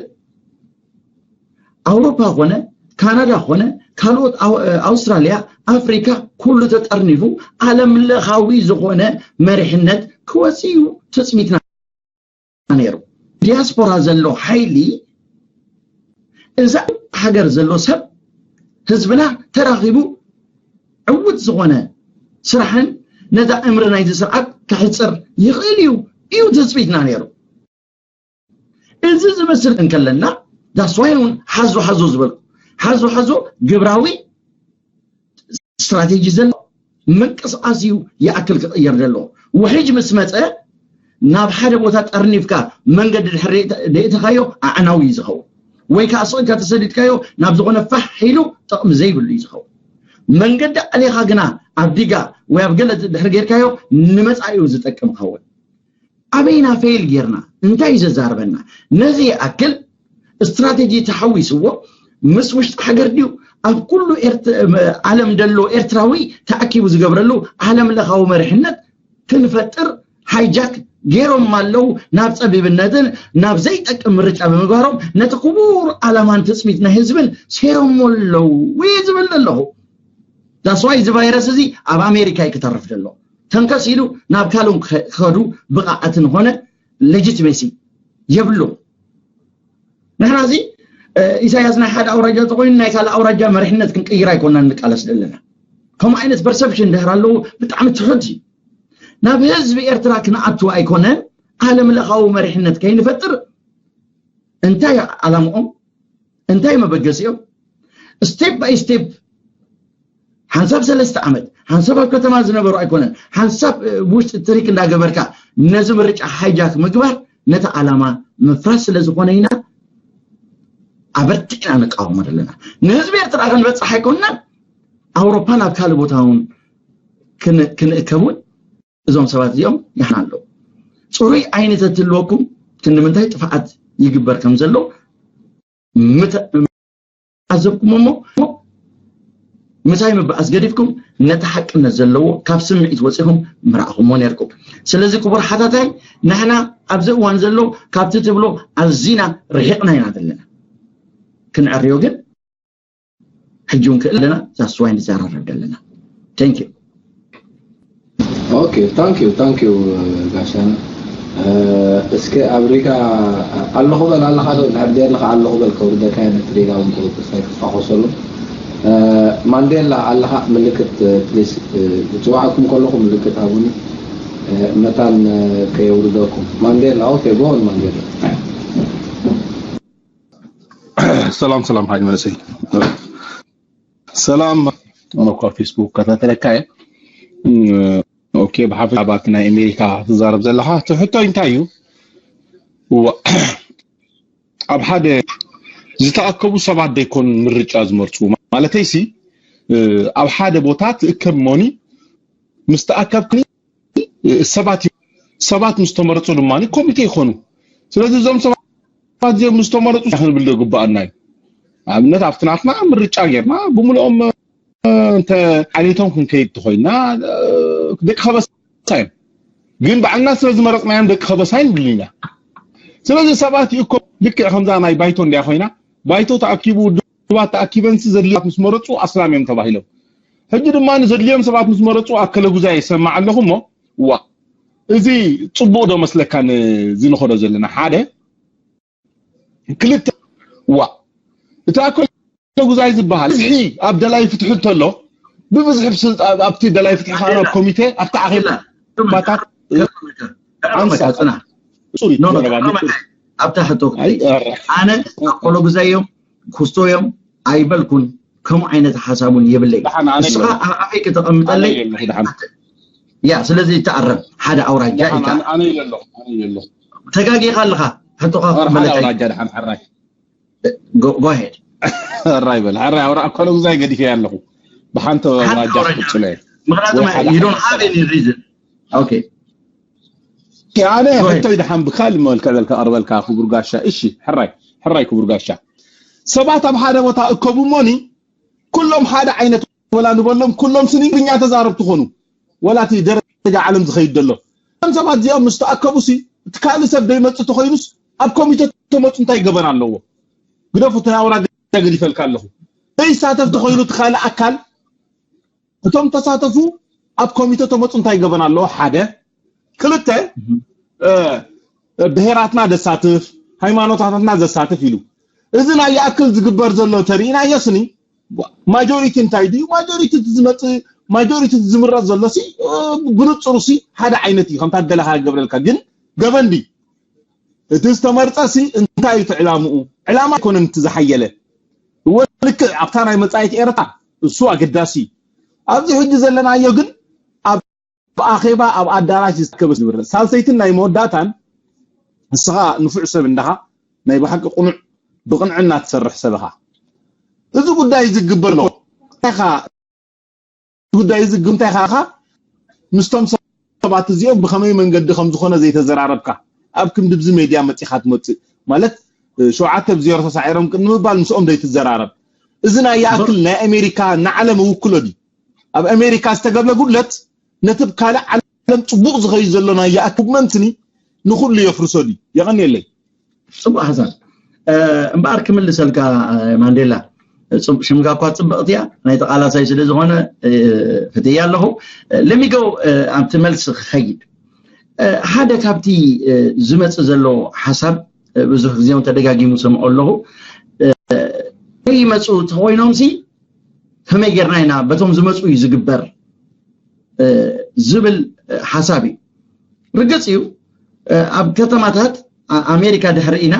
ኣውሮፓ ኾነ ካናዳ ኾነ ካልኦት ኣው-፣ ኣውስትራልያ፣ ኣፍሪካ፣ ኩሉ ተጠርኒፉ ዓለም ለኻዊ ዝኾነ መሪሕነት ክወፅእ እዩ ትፅቢትና ነይሩ። ዲያስፖራ ዘሎ ሓይሊ፣ እዛ ሃገር ዘሎ ሰብ፣ ህዝብና ተራኺቡ ዕውት ዝኾነ ስራሕን ነዛ እምሪ ናይዚ ስርዓት ከሕፅር ይኽእል እዩ፣ እዩ ትፅቢትና ነይሩ። እዚ ዝመስል እንከለና፣ that's why እውን ሓዞ ሓዞ ዝበልኩ። ሓዞ ሓዞ ግብራዊ ስትራቴጂ ዘሎ ምንቅስቓስ እዩ ይኣክል ክቕየር ዘለዎ። ውሕጅ ምስ መፀ፣ ናብ ሓደ ቦታ ጠርኒፍካ መንገዲ ድሕሪ ደእተኻዮ ኣዕናዊ እዩ ዝኸውን። ወይ ከዓ ስቕ ኢልካ ተሰዲድካዮ ናብ ዝኾነ ፋሕ ኢሉ ጥቕሚ ዘይብሉ እዩ ዝኸውን። መንገዲ ኣሊኻ ግና ኣብ ዲጋ ወይ ኣብ ገለ ድሕሪ ጌርካዮ ንመጻኢ እዩ ዝጠቅም ክኸውን። ኣበይና ፌል ጌርና? እንታይ እዩ ዘዛርበና? ነዚ ይኣክል ስትራቴጂ ተሓዊስዎ ምስ ውሽጢ ሃገር ድዩ ኣብ ኩሉ ኤርት-፣ ዓለም ደሎ ኤርትራዊ ተኣኪቡ ዝገብረሉ ዓለም ለኻዊ መሪሕነት ክንፈጥር ሃይጃክ ገይሮም ኣለዉ። ናብ ጸቢብነትን ናብ ዘይጠቅም ምርጫ ብምግባሮም ነቲ ክቡር ዓላማን ትጽቢት ናይ ህዝብን ሴሮሞ ኣለዉ እየ ዝብል ዘለኹ። ዳስዋይ እዚ ቫይረስ እዚ ኣብ ኣሜሪካ እዩ ክተርፍ ዘሎ። ተንከስ ኢሉ ናብ ካልኦን ክኸዱ ብቕዓት ንኾነ ሌጂትሜሲ የብሉ። ንሕና እዚ ኢሳያስ ናይ ሓደ ኣውራጃ ተኮይኑ ናይ ካልእ ኣውራጃ መሪሕነት ክንቅይር ኣይኮናን ንቃለስ ዘለና። ከምኡ ዓይነት ፐርሰፕሽን ድሕር ኣለዎ ብጣዕሚ ትሑት እዩ። ናብ ህዝቢ ኤርትራ ክንኣቱ ኣይኮነን፣ ዓለም ለኻዊ መሪሕነት ከይንፈጥር እንታይ ዓላምኦም እንታይ መበገሲኦም ስቴፕ ባይ ስቴፕ ሓንሳብ ሰለስተ ዓመት ሓንሳብ ኣብ ከተማ ዝነበሩ ኣይኮነን ሓንሳብ ውሽጢ ትሪክ እንዳገበርካ ነዚ ምርጫ ሃይጃክ ምግባር ነቲ ዓላማ ምፍራስ ስለ ዝኾነ ኢና ኣበርቲዕና ንቃወሞ ዘለና። ንህዝቢ ኤርትራ ክንበፅሕ ኣይኮንና ኣውሮፓ ናብ ካልእ ቦታ እውን ክንእከብ እውን እዞም ሰባት እዚኦም ይሓና ኣለዉ። ፅሩይ ዓይኒ ተትልወኩም ክንምንታይ ጥፍዓት ይግበር ከም ዘሎ ኣዘብኩም እሞ ምሳይ ምበኣስ ገዲፍኩም ነቲ ሓቅነት ዘለዎ ካብ ስምዒት ወፂኹም ምረኣኹሞ ነርኩም። ስለዚ ክቡር ሓታታይ ንሕና ኣብዚ እዋን ዘሎ ካብቲ ትብሎ ኣዚና ርሒቕና ኢና ዘለና። ክንዕርዮ ግን ሕጂ እውን ክእል ኣለና ዛስዋይ ንዘራረብ ዘለና። Thank you። Okay, thank you, thank you ጋሻና። እስከ ኣብ ሪጋ ኣለኹ በል ኣለኻ ዶ? እንድሕር ደለኻ ኣለኹ በል ከውርደካ ነቲ ሪጋ እውን ተወቅሳይ ክፋኾሰሉ። ማንዴላ ኣለኻ ምልክት ፕሊስ፣ ዝፅዋዕኩም ከለኹ ምልክት ሃቡኒ መታን ከየውርደኩም። ማንዴላ okay፣ go on ማንዴላ። ሰላም ሰላም ሓጅ መንእሰይ ሰላም። ኣነ እኳ ፌስቡክ ከታተለካ እየ። ኦኬ፣ ብሓፈሻ ኣባቲ ናይ ኣሜሪካ ትዛረብ ዘለኻ እቲ ሕቶ እንታይ እዩ? እዋ ኣብ ሓደ ዝተኣከቡ ሰባት ደይኮን ምርጫ ዝመርፁ ማለተይሲ ኣብ ሓደ ቦታ ትእከብ ሞኒ ምስ ተኣከብክኒ ሰባት እዮም። ሰባት ምስ ተመረፁ ድማ ኮሚቴ ይኾኑ። ስለዚ እዞም ሰባት እዚኦም ምስ ተመረፁ ክንብል ዶ ግባኣና እዩ። ኣብነት ኣብቲ ናትና ምርጫ ጌርና ብምልኦም እንተ ዓሌቶም ክንከይድ ተኾይና ደቂ ከበሳ እዮም። ግን ባዕልና ስለ ዝመረፅናዮም ደቂ ከበሳ ኣይንብልን ኢና። ስለዚ ሰባት ይእኮ ልክዕ ከምዛ ናይ ባይቶ እንድያ ኮይና ባይቶ ተኣኪቡ ውድባት ተኣኪበንሲ ዘድልያት ምስ መረፁ ኣስላም እዮም ተባሂሎም። ሕጂ ድማ ንዘድልዮም ሰባት ምስ መረፁ ኣከለ ጉዛይ ይሰማዕ ኣለኹ እሞ ዋ እዚ ፅቡቅ ዶ መስለካ ንዚ ንኸዶ ዘለና ሓደ ክልተ ዋ እቲ ኣከለ ጉዛይ ዝበሃል ብዝሒ ኣብ ደላይ ፍትሒ እንተሎ ብብዝሒ ኣብቲ ደላይ ፍትሒ ከዓ ናብ ኮሚቴ ኣብቲ ዓኼባታት ኣንሳ ፅና ኣብታ ሕቶ ኣነ ኣኮሎ ጉዛይ እዮም ኩስቶ እዮም ኣይበልኩን ከምኡ ዓይነት ሓሳብ እውን የብለይ ንስኻ ኣብ ኣፈይ ከተቐምጠለይ ያ ስለዚ ተኣረም ሓደ ኣውራጃ ኢልካ ተጋጊኻ ኣለኻ ሕቶኻ ክመለካ ጎሄድ ሕራይ በል ሕራይ ኣውራ ኣኮሎ ጉዛይ ገዲፈ ኣለኹ ብሓንቲ ኣውራጃ ክቅፅለ ምክንያቱ you don't have any reason okay ኣነ ሕቶይ ድሓን ብካል መልክዕ በልካ ቀርበልካ ክቡር ጋሻ እሺ ሕራይ ሕራይ ክቡር ጋሻ ሰባት ኣብ ሓደ ቦታ እከቡ እሞኒ ኩሎም ሓደ ዓይነት ወላ ንበሎም ኩሎም ስኒ ብኛ ተዛረብ ትኾኑ ወላ እቲ ደረጃ ዓለም ዝኸይድ ዘሎ እዞም ሰባት እዚኦም ምስ ተኣከቡ ሲ እቲ ካልእ ሰብ ደይመፅእ ተኾይኑስ ኣብ ኮሚቴ ተመፁ እንታይ ገበን ኣለዎ ግደፉ እቲ ናይ ኣውራጃ ገዲፈልካ ኣለኹ ዘይሳተፍ ተኾይኑ እቲ ካልእ ኣካል እቶም ተሳተፉ ኣብ ኮሚቴ ተመፁ እንታይ ገበን ኣለዎ ሓደ ክልተ ብሄራትና ዘሳትፍ ሃይማኖታትና ዘሳትፍ ኢሉ እዚ ናይ ይኣክል ዝግበር ዘሎ ተሪኢናዮ ስኒ ማጆሪቲ እንታይ ድዩ ማጆሪቲ ዝመፅእ ማጆሪቲ ዝምረፅ ዘሎ ሲ ብንፅሩ ሲ ሓደ ዓይነት እዩ ከምታ ደለካ ገብረልካ ግን ገበን ድዩ እቲ ዝተመርፀ ሲ እንታይ እዩ ዕላምኡ ዕላማ ኣይኮነን እቲ ዝሓየለ እወ ልክዕ ኣብታ ናይ መፃኢት ኤርትራ እሱ ኣገዳሲ እዩ ኣብዚ ሕጂ ዘለናዮ ግን ኣብ ኣኼባ ኣብ ኣዳራሽ ዝተከበ ዝምረፅ ሳልሰይትን ናይ መወዳእታን ንስኻ ንፉዕ ሰብ እንዳኻ ናይ ብሓቂ ቁኑዕ ብቕንዕና ትሰርሕ ሰብ ኢኻ እዚ ጉዳይ እዚ ግበር ኣለዎ ኢኻ ጉዳይ እዚ ግምታይ ኢኻ ምስቶም ሰባት እዚኦም ብኸመይ መንገዲ ከም ዝኾነ ዘይተዘራረብካ ኣብ ክንዲ ብዚ ሜድያ መፂኻ ትመፅእ ማለት ሸውዓተ ብዜሮ ተሳዒሮም ቅድሚ ምባል ምስኦም ዘይትዘራረብ እዚ ናይ ይኣክል ናይ ኣሜሪካ ንዓለም እውክሎ ድዩ ኣብ ኣሜሪካ ዝተገብረ ጉድለት ነቲ ካልእ ዓለም ፅቡቕ ዝኸይድ ዘሎ ናይ ይኣክል ሙቭመንትኒ ንኹሉ የፍርሶ ድዩ? የቐንየለይ። ፅቡቅ ሓሳብ። እምበኣር ክምልሰልካ ማንዴላ፣ ሽምካ እኳ ፅብቕቲ እያ፣ ናይ ተቓላሳይ ስለ ዝኾነ ፍትያ ኣለኹ። ለሚገው ኣብቲ መልሲ ክኸይድ፣ ሓደ ካብቲ ዝመፅእ ዘሎ ሓሳብ ብዙሕ ግዜ ተደጋጊሙ ሰምዖ ኣለኹ። ይመፁ ተኮይኖም ሲ ከመይ ጌርና ኢና በቶም ዝመፁ እዩ ዝግበር ዝብል ሓሳብ እዩ። ርግፅ እዩ፣ ኣብ ከተማታት ኣሜሪካ ድሕሪ ኢና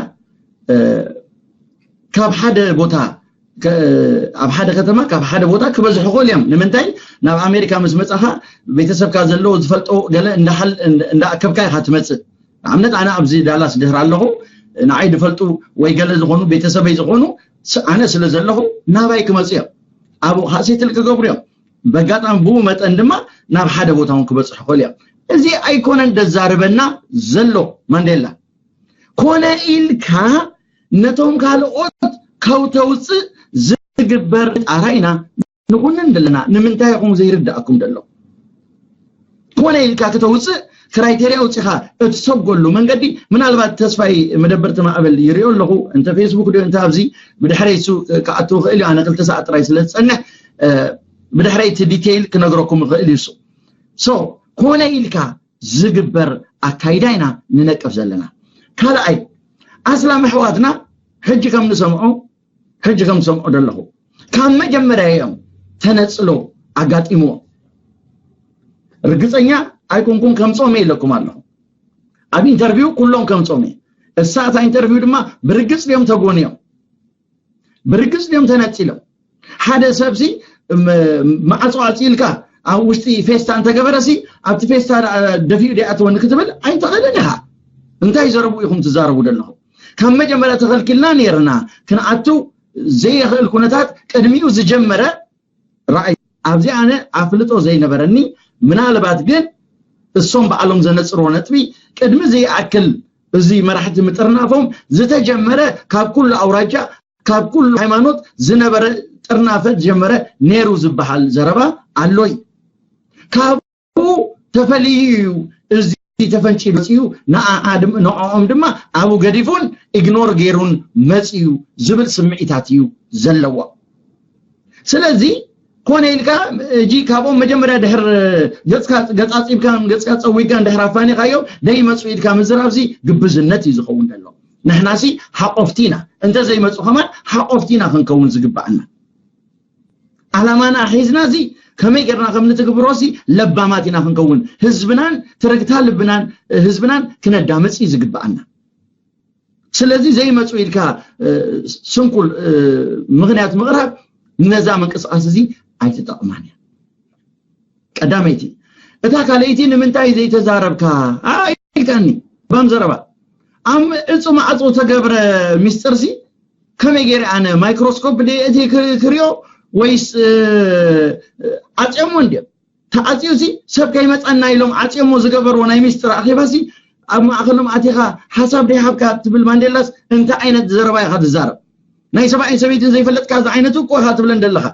ካብ ሓደ ቦታ ኣብ ሓደ ከተማ ካብ ሓደ ቦታ ክበዝሑ ክኽእሉ እዮም። ንምንታይ? ናብ ኣሜሪካ ምስ መፃኻ ቤተሰብካ ዘለዎ ዝፈልጦ ገለ እንዳኣከብካ ኢኻ ትመፅእ። ንኣብነት ኣነ ኣብዚ ዳላስ ድሕር ኣለኹ፣ ንዓይ ዝፈልጡ ወይ ገለ ዝኾኑ ቤተሰበይ ዝኾኑ ኣነ ስለ ዘለኹ ናባይ ክመፁ እዮም። ኣብኡ ከዓ ሴትል ክገብሩ እዮም። በጋጣሚ ብኡ መጠን ድማ ናብ ሓደ ቦታ እውን ክበፅሑ ክኽእሉ እዮም። እዚ ኣይኮነን ደዛርበና ዘሎ ማንዴላ። ኮነ ኢልካ ነቶም ካልኦት ከውተውፅእ ዝግበር ጣራ ኢና ንኹንን ዘለና። ንምንታይ ኢኹም ዘይርዳእኩም ዘሎ? ኮነ ኢልካ ክተውፅእ ክራይቴርያ ኣውፂኻ እትሰጎሉ መንገዲ፣ ምናልባት ተስፋይ መደበርቲ ማዕበል ይሪኦ ኣለኹ፣ እንተ ፌስቡክ ዶ እንተ ኣብዚ ብድሕረይ እሱ ክኣትው ክእል እዩ። ኣነ ክልተ ሰዓት ጥራይ ስለ ዝፀንሕ ብድሕረይ እቲ ዲቴይል ክነግረኩም ይኽእል እዩ እሱ። ሶ ኮነ ኢልካ ዝግበር ኣካይዳ ኢና ንነቅፍ ዘለና። ካልኣይ ኣስላም ኣሕዋትና ሕጂ ከም ንሰምዖ ሕጂ ከም ሰምዖ ዘለኹ ካብ መጀመርያ እዮም ተነፅሎ ኣጋጢምዎ። ርግፀኛ ኣይኮንኩን ከምፆም እየ ኢለኩም ኣለኹ። ኣብ ኢንተርቪው ኩሎም ከምፆም እየ። እሳ እታ ኢንተርቪው ድማ ብርግፅ ድዮም ተጎንዮም? ብርግፅ ድዮም ተነፂሎም? ሓደ ሰብሲ ማዕፆ ኣፅኢልካ ኣብ ውሽጢ ፌስታ እንተገበረሲ ኣብቲ ፌስታ ደፊኡ ዲኣትወኒ ክትብል ኣይትኽእልን ኢኻ። እንታይ ዘረቡ ኢኹም ትዛረቡ ዘለኹም? ካብ መጀመርያ ተኸልኪልና ነይርና ክንኣትው ዘይኽእል ኩነታት ቅድሚኡ ዝጀመረ ራእይ ኣብዚ ኣነ ኣፍልጦ ዘይነበረኒ፣ ምናልባት ግን እሶም ባዕሎም ዘነፅርዎ ነጥቢ ቅድሚ ዘይኣክል እዚ መራሕቲ ምጥርናፎም ዝተጀመረ ካብ ኩሉ ኣውራጃ ካብ ኩሉ ሃይማኖት ዝነበረ ጥርናፈ ዝጀመረ ነይሩ ዝበሃል ዘረባ ኣሎ እዩ። ካብኡ ተፈልዩ እዩ እዚ ተፈንጪ መፅኡ። ንዓኦም ድማ ኣብኡ ገዲፉን ኢግኖር ገይሩን መፅኡ ዝብል ስምዒታት እዩ ዘለዎ። ስለዚ ኮነ ኢልካ እጂ ካብኦም መጀመርያ ድሕር ገፅካ ገፃፂብካን ገፅካ ፀዊጋን ድሕር ኣፋኒኻዮ ደይመፁ ኢልካ ምዝራብዚ ግብዝነት እዩ ዝኸውን ዘሎ። ንሕናሲ ሓቆፍቲ ኢና፣ እንተዘይመፁ ከማን ሓቆፍቲ ኢና ክንከውን ዝግባኣና። ዓላማና ሒዝና እዚ ከመይ ጌርና ከም ንትግብሮ ሲ ለባማት ኢና ክንከውን፣ ህዝብናን ትርግታ ልብናን ህዝብናን ክነዳምፅ እዩ ዝግባኣና። ስለዚ ዘይመፁ ኢልካ ስንኩል ምክንያት ምቕራብ ነዛ ምንቅስቃስ እዚ ኣይትጠቕማን እያ። ቀዳመይቲ። እታ ካልኣይቲ ንምንታይ ዘይተዛረብካ ኢልካኒ ባም ዘረባ ኣብ እፁ ማዕፁ ተገብረ ሚስጥር ሲ ከመይ ገይረ ኣነ ማይክሮስኮፕ ደ እቲ ክሪኦ ወይስ ዓፅዮሞ እንዲዮም? ተዓፅዩ ሲ ሰብ ከይመፀና ኢሎም ዓፅዮሞ ዝገበርዎ ናይ ሚስጥር ኣኼባ ሲ ኣብ ማእኸሎም ኣቲኻ ሓሳብ ደይሃብካ ትብል ማንዴላስ እንታይ ዓይነት ዘረባ ኢኻ ትዛረብ? ናይ ሰብኣይን ሰበይትን ዘይፈለጥካ እዚ ዓይነት እኮ ኢኻ ትብለን ዘለኻ።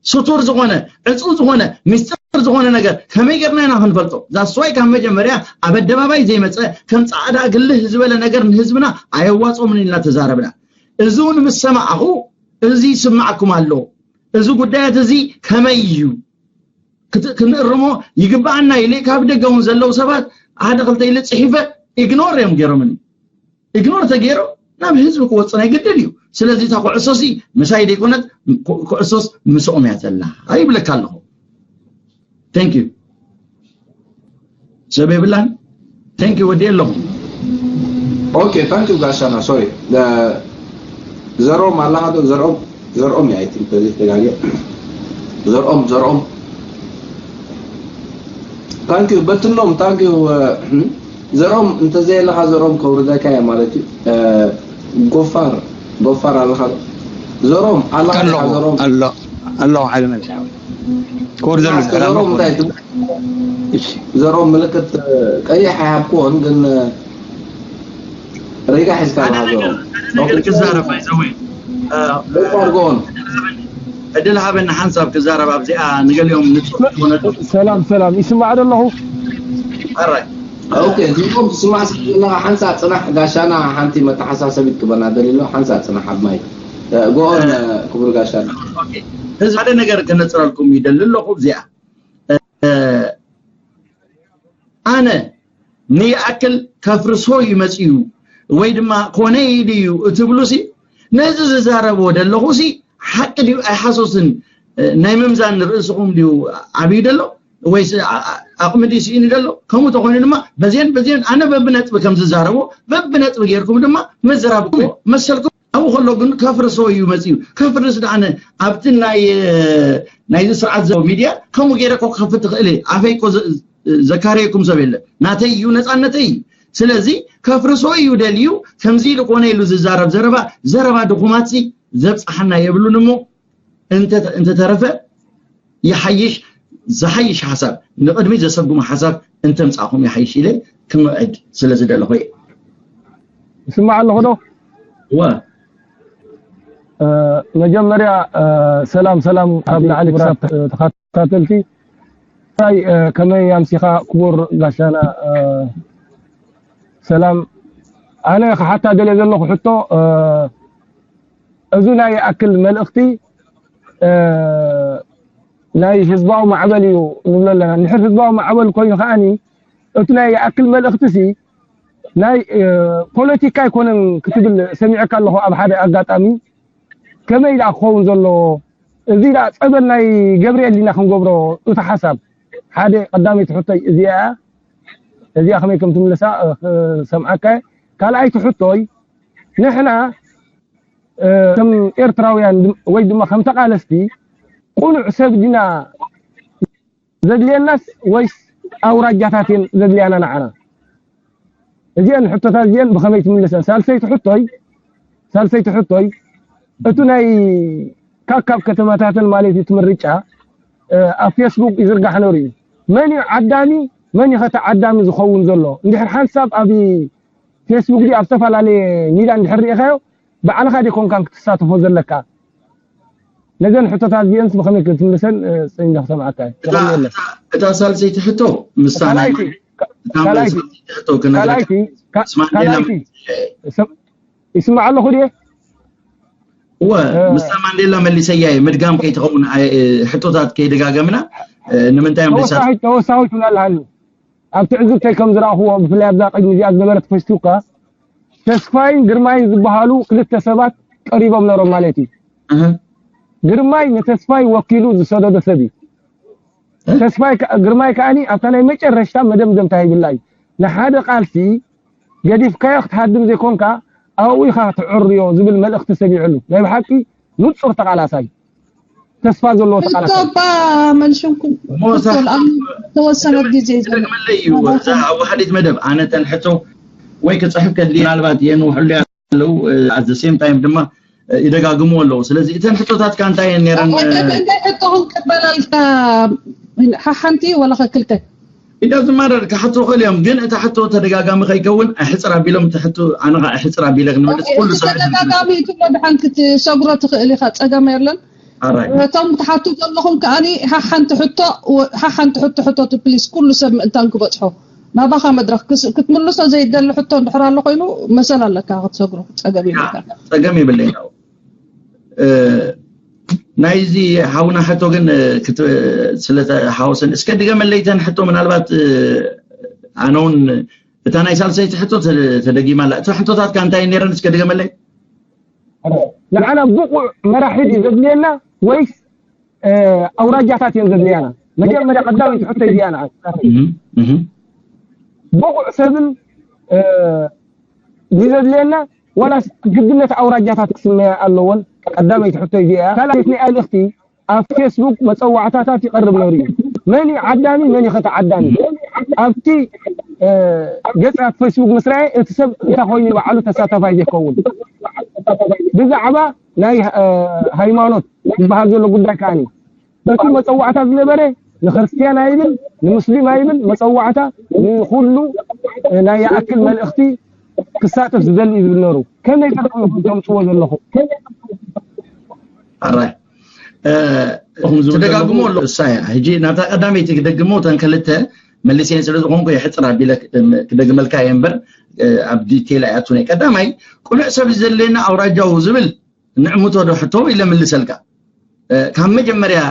ስቱር ዝኾነ ዕፁ ዝኾነ ሚስጥር ዝኾነ ነገር ከመይ ጌርና ኢና ክንፈልጦ? ዛስዋይ ካብ መጀመርያ ኣብ ኣደባባይ ዘይመፀ ከም ፃዕዳ ግልህ ዝበለ ነገር ንህዝብና ኣየዋፅኦምን ኢልና ተዛረብና። እዚ እውን ምስ ሰማዕኹ እዚ ይስማዕኩም ኣሎ። እዚ ጉዳያት እዚ ከመይ እዩ ክንእርሞ ይግባኣና ኢለ ካብ ደገ እውን ዘለዉ ሰባት ሓደ ክልተ ኢለ ፅሒፈ ኢግኖር እዮም ገይሮምኒ። ኢግኖር ተገይሩ ናብ ህዝቢ ክወፅእ ናይ ግድን እዩ። ስለዚ እታ ኩዕሶ ሲ ምሳይ ዘይኮነት ኩዕሶስ ምስኦም እያ ዘላ ይብለካ ኣለኹ። Thank you። ሰብ የብላን። Thank you ወዲ ኣለኹ። Okay, thank you ጋሻና። Sorry ዘርኦም ኣለኻ ዶ? ዘርኦም ዘርኦም እያ። I think በዚ ተጋገ ዘርኦም ዘርኦም Thank you በትኖም thank you ዘርኦም እንተዘየለኻ ዘርኦም ከውርደካ እየ ማለት እዩ። ጎፋር ጎፋር ኣለኻ ዘርኦም ኣለኻ ዘርኦም ኣሎ ኣሎ ሓደ መልሲ ክወርደሉ ዘርኦም እንታይ ትብል? ዘርኦም ምልክት ቀይሕ ኣይሃብክዎን ግን ሬጋ ሒዝካ ኣለኻ ዘርኦም ክዛረብ ይዘወይ ጎፋር ጎን ዕድል ሃበኒ ሓንሳብ ክዛረብ ኣብዚኣ ንገሊኦም ንፁር ዝኾነ ሰላም ሰላም ይስማዕ ዶ ኣለኹ? ኣራይ ኦኬ፣ ዝም ትስማዕ ስለ ዘለኻ ሓንሳእ ጽናሕ ጋሻና፣ ሓንቲ መተሓሳሰቢት ክበና ደሊሎ፣ ሓንሳእ ጽናሕ ኣብ ማይ። እ፣ ጎኦን፣ እ፣ ክቡር ጋሻና። ኦኬ። እዚ ሓደ ነገር ክነጽረልኩም ይደሊ ኣለኹ። እዚኣ፣ እ፣ ኣነ ንይኣክል ከፍርሶ እዩ መጺኡ ወይ ድማ ኮነ ኢሉ እዩ እትብሉ ሲ፣ ነዚ ዝዛረብዎ ደለኹ ሲ፣ ሓቂ ድዩ ኣይሓሶስን፣ እ፣ ናይ ምምዛን ርእስኹም ድዩ ዓብዩ ደሎ? ወይስ ኣ-፣ ኣ-፣ ኣቕሚ ድዩ ስኢኑ ደሎ? ከምኡ ተኾይኑ ድማ በዜን በዜን ኣነ በብነጥቢ ከም ዝዛረቦ በብነጥቢ ጌርኩም ድማ ምዝራብ እኮ መሰልኩም። ኣብኡ ከሎ ግን ከፍርሶ እዩ መጺኡ። ከፍርስ ደኣነ ኣብቲ ናይ፣ እ፣ ናይዚ ስርዓት ዘሎ ሚድያ ከምኡ ገይረ እኮ ክኸፍት ትኽእል እየ። ኣፈይ እኮ ዘ-፣ ዘካረየኩም ሰብ የለ። ናተይ እዩ፣ ነጻነተይ እዩ። ስለዚ ከፍርሶ እዩ ደልዩ፣ ከምዚ ኢሉ ኮነ ኢሉ ዝዛረብ ዘረባ፣ ዘረባ ድኹማት ሲ ዘብጽሓና የብሉን እሞ እንተ-፣ እንተተረፈ ይሓይሽ፣ ዝሓይሽ ሓሳብ፣ ንቕድሚት ዘሰጉም ሓሳብ እንተምጻእኹም ይሓይሽ ኢለ ክምዕድ ስለ ዝደለኹ እየ። ይስማዕ ኣለኹ ዶ? እወ። እ፣ መጀመርያ፣ እ፣ ሰላም፣ ሰላም ካብ ኣቢ ላዕሊ ክቡራት ክሳብ ተኸታተልቲ። እንታይ፣ እ፣ ከመይ ኣምሲኻ ክቡር ጋሻና፣ እ፣ ሰላም። ኣነ ክሓታ ደልየ ዘለኹ ሕቶ፣ እ፣ እዚ ናይ ይኣክል መልእኽቲ፣ እ፣ ናይ ህዝባዊ ማዕበል እዩ ንብሎ ኣለና። እንድሕር ህዝባዊ ማዕበል ኮይኑ ከኣኒ፣ እቲ ናይ ይኣክል መልእኽቲ ሲ ናይ፣ እ፣ ፖለቲካ ኣይኮነን ክትብል ሰሚዐካ ኣለኹ ኣብ ሓደ ኣጋጣሚ። ከመይ ደኣ ክኸውን ዘለዎ? እዚ ደኣ ጸበል ናይ ገብርኤል ዲና ክንገብሮ? እቲ ሓሳብ ሓደ ቀዳመይቲ ሕቶይ እዚኣ እያ። እዚኣ ከመይ ከም ትምልሳ፣ እ፣ ክሰምዓካ እየ። ካልኣይቲ ሕቶይ፣ ንሕና፣ እ፣ ከም ኤርትራውያን ድም-፣ ወይ ድማ ከም ተቓለስቲ ቅኑዕ ሰብ ዲና ዘድልየናስ ወይስ ኣውራጃታት እየን ዘድልያና ንዓና? እዚአን ሕቶታት እዚአን ብኸመይ ትምልሰን? ሳልሰይቲ ሕቶይ፣ ሳልሰይቲ ሕቶይ፣ እቱ ናይ ካካብ ከተማታተን ማለት እዩ፣ እቲ ምርጫ፣ እ፣ ኣብ ፌስቡክ ይዝርጋሕ ነሩ እዩ። መን እዩ ዓዳሚ፣ መን እዩ ኸ ተዓዳሚ ዝኸውን ዘሎ? እንድሕር ሓንሳብ ኣብ ፌስቡክ ድዩ ኣብ ዝተፈላለየ ሚድያ እንድሕር ርኢኻዮ፣ ባዕልኻ ድዩ ኮንካን ክትሳተፎ ዘለካ? ነዘን ሕቶታት እዚአንስ ብኸመይ ክትምልሰን፣ እ፣ ጸኒሐ ክሰምዓካ እየ። እታ፣ የቐንየለይ። እታ፣ እታ ሳልሰይቲ ሕቶ ምስታ ናይ ካልኣይቲ፣ እታ ካልኣይቲ፣ ሳልሰይቲ ሕቶ ክነግረካ። ካልኣይቲ፣ ካ-፣ ምስ ማንዴላ ካልኣይቲ፣ መ-፣ ይስም-፣ ይስማዕ ኣለኹ ድየ? እወ፣ እ፣ ምስታ ማንዴላ መሊሰያ እየ። ምድጋም ከይትኸውን፣ ኣይ፣ እ፣ ሕቶታት ከይደጋገምና፣ እ፣ ንምንታይ ምልሳት ተወሳኺት፣ ተወሳኺት ትብላ ኣለሃኒ። ኣብ ትዕዝብተይ ከም ዝረኣኽዎ፣ ብፍላይ ኣብዛ ቅድሚ እዚኣ ዝነበረት ፌስቡካ፣ ተስፋይን ግርማይን ዝበሃሉ ክልተ ሰባት ቀሪቦም ነሮም ማለት እዩ። እህ። ግርማይ ንተስፋይ ወኪሉ ዝሰደዶ ሰብ እዩ። እ? ተስፋይ ከ-፣ ግርማይ ከኣኒ ኣብታ ናይ መጨረሽታ መደምደምታ ሂብላ እዩ። ንሓደ ቃልሲ ገዲፍካዮ ክትሃድም ዘይኮንካ፣ ኣብኡ ኢኻ ትዕርዮ ዝብል መልእኽቲ ሰሚዑሉ። ናይ ብሓቂ ንጹር ተቓላሳይ፣ ተስፋ ዘለዎ ተቓላሳይ። ሕቶባ መልሽንኩም እሞ እዛ ክትብል ኣብ ተወሰነ ግዜ እዩ ዘሎ። ክደግመለይ እዩ፣ እዛ ኣብ ወሓዲት መደብ ኣነ ተን ሕቶ ወይ ክጽሕፍ ከድሊ ምናልባት የንውሕሉ ኣለዉ፣ እ፣ at the same time ድማ፣ እ፣ ይደጋግምዎ ኣለዉ። ስለዚ እተን ሕቶታትካ እንታይ እየን ነይረን? እ፣ እንታይ ሕቶ ክንቅበለልካ? ሓሓንቲ ወላ ክልተ? ኢዳ ዝማረር ክሓቶ ክእል እዮም፣ ግን እታ ሕቶ ተደጋጋሚ ከይከውን ኣሕጽር ኣቢሎም፣ እቲ ሕቶ ኣነ ኸኣ ኣሕጽር ኣቢለ ክንመልስ ኦኬ፣ ኩሉ እቲ ሰብ ተደጋጋሚ ትብሎ ድሓን ክትሰግሮ ትኽእል ኢኻ፣ ጸገም የለን። ኣራይ። እቶም ትሓቱ ዘለኹም ከኣኒ ሓሓንቲ ሕቶ፣ ሓሓንቲ ሕቶ ሕተቱ ፕሊስ፣ ኩሉ ሰብ ምእንታን ክበጽሖ ናባኻ መድረኽ ክስ-፣ ክትምልሶ ዘይደሊ ሕቶ እንድሕር ኣሎ ኮይኑ መሰል ኣለካ ክትሰግሮ፣ ጸገም የብልካ። ጸገም የብለይ። እ፣ ናይዚ ሓውና ሕቶ ግን፣ እ፣ ክት-፣ ስለ ተሓወሰን፣ እስከ ድገመለይ እተን ሕቶ፣ ምናልባት፣ እ፣ ኣነ እውን እታ ናይ ሳልሰይቲ ሕቶ ተ-፣ ተደጊማ ኣላ። እተን ሕቶታትካ እንታይ ነይረን? እስከ ድገመለይ። ንዓና ብቑዕ መራሒ ድዩ ዘድልየና ወይስ፣ እ፣ ኣውራጃታት እየን ዘድልያና? መጀመርያ ቀዳመይቲ ሕቶ እዚኣ ንዓ። እህ፣ እህ። ብቑዕ ሰብን፣ እ፣ ድዩ ዘድልየና ዋላስ ግድነት ኣውራጃታት ክስመያ ኣለዎን? ቀዳመይቲ ሕቶ እዚኣ እያ። ካልኣይቲ ናይ ኣልእኽቲ ኣብ ፌስቡክ መጸዋዕታታት ይቐርብ ነሩ እዩ። መን እዩ ዓዳሚ፣ መን እዩ ከተዓዳሚ? ኣብቲ፣ እ፣ ገጽ ኣብ ፌስቡክ ምስ ረኣየ እቲ ሰብ እንታይ ኮይኑ ባዕሉ ተሳታፋይ ዘይከውን? ብዛዕባ ናይ፣ እ፣ ሃይማኖት ዝበሃል ዘሎ ጉዳይ ከኣኒ በቲ መጸዋዕታ ዝነበረ ንክርስትያን ኣይብል፣ ንሙስሊም ኣይብል፣ መጸዋዕታ ንኹሉ፣ እ፣ ናይ ይኣክል መልእኽቲ ክሳተፍ ዝደሊ እዩ ዝብል ነሩ። ከመይ ገርኩም ኢኹም ተምጽዎ ዘለኹም? ኣራይ። እ፣ ትደጋግሞ ኣለኹም። ኣለኹም። እሳ እያ። ሕጂ ናብታ ቀዳመይቲ ክደግሞ፣ እተን ክልተ መሊሰ ስለ ዝኾንኩ የሕፅር ኣቢለ ክደግመልካ እየ እምበር ኣብ ዲቴል ኣይኣቱን እየ። ቀዳማይ ቁኑዕ ሰብ ዘድልየና ኣውራጃዊ ዝብል ንዕምቶ ዶ ሕቶ ኢለ ምልሰልካ። ካብ መጀመርያ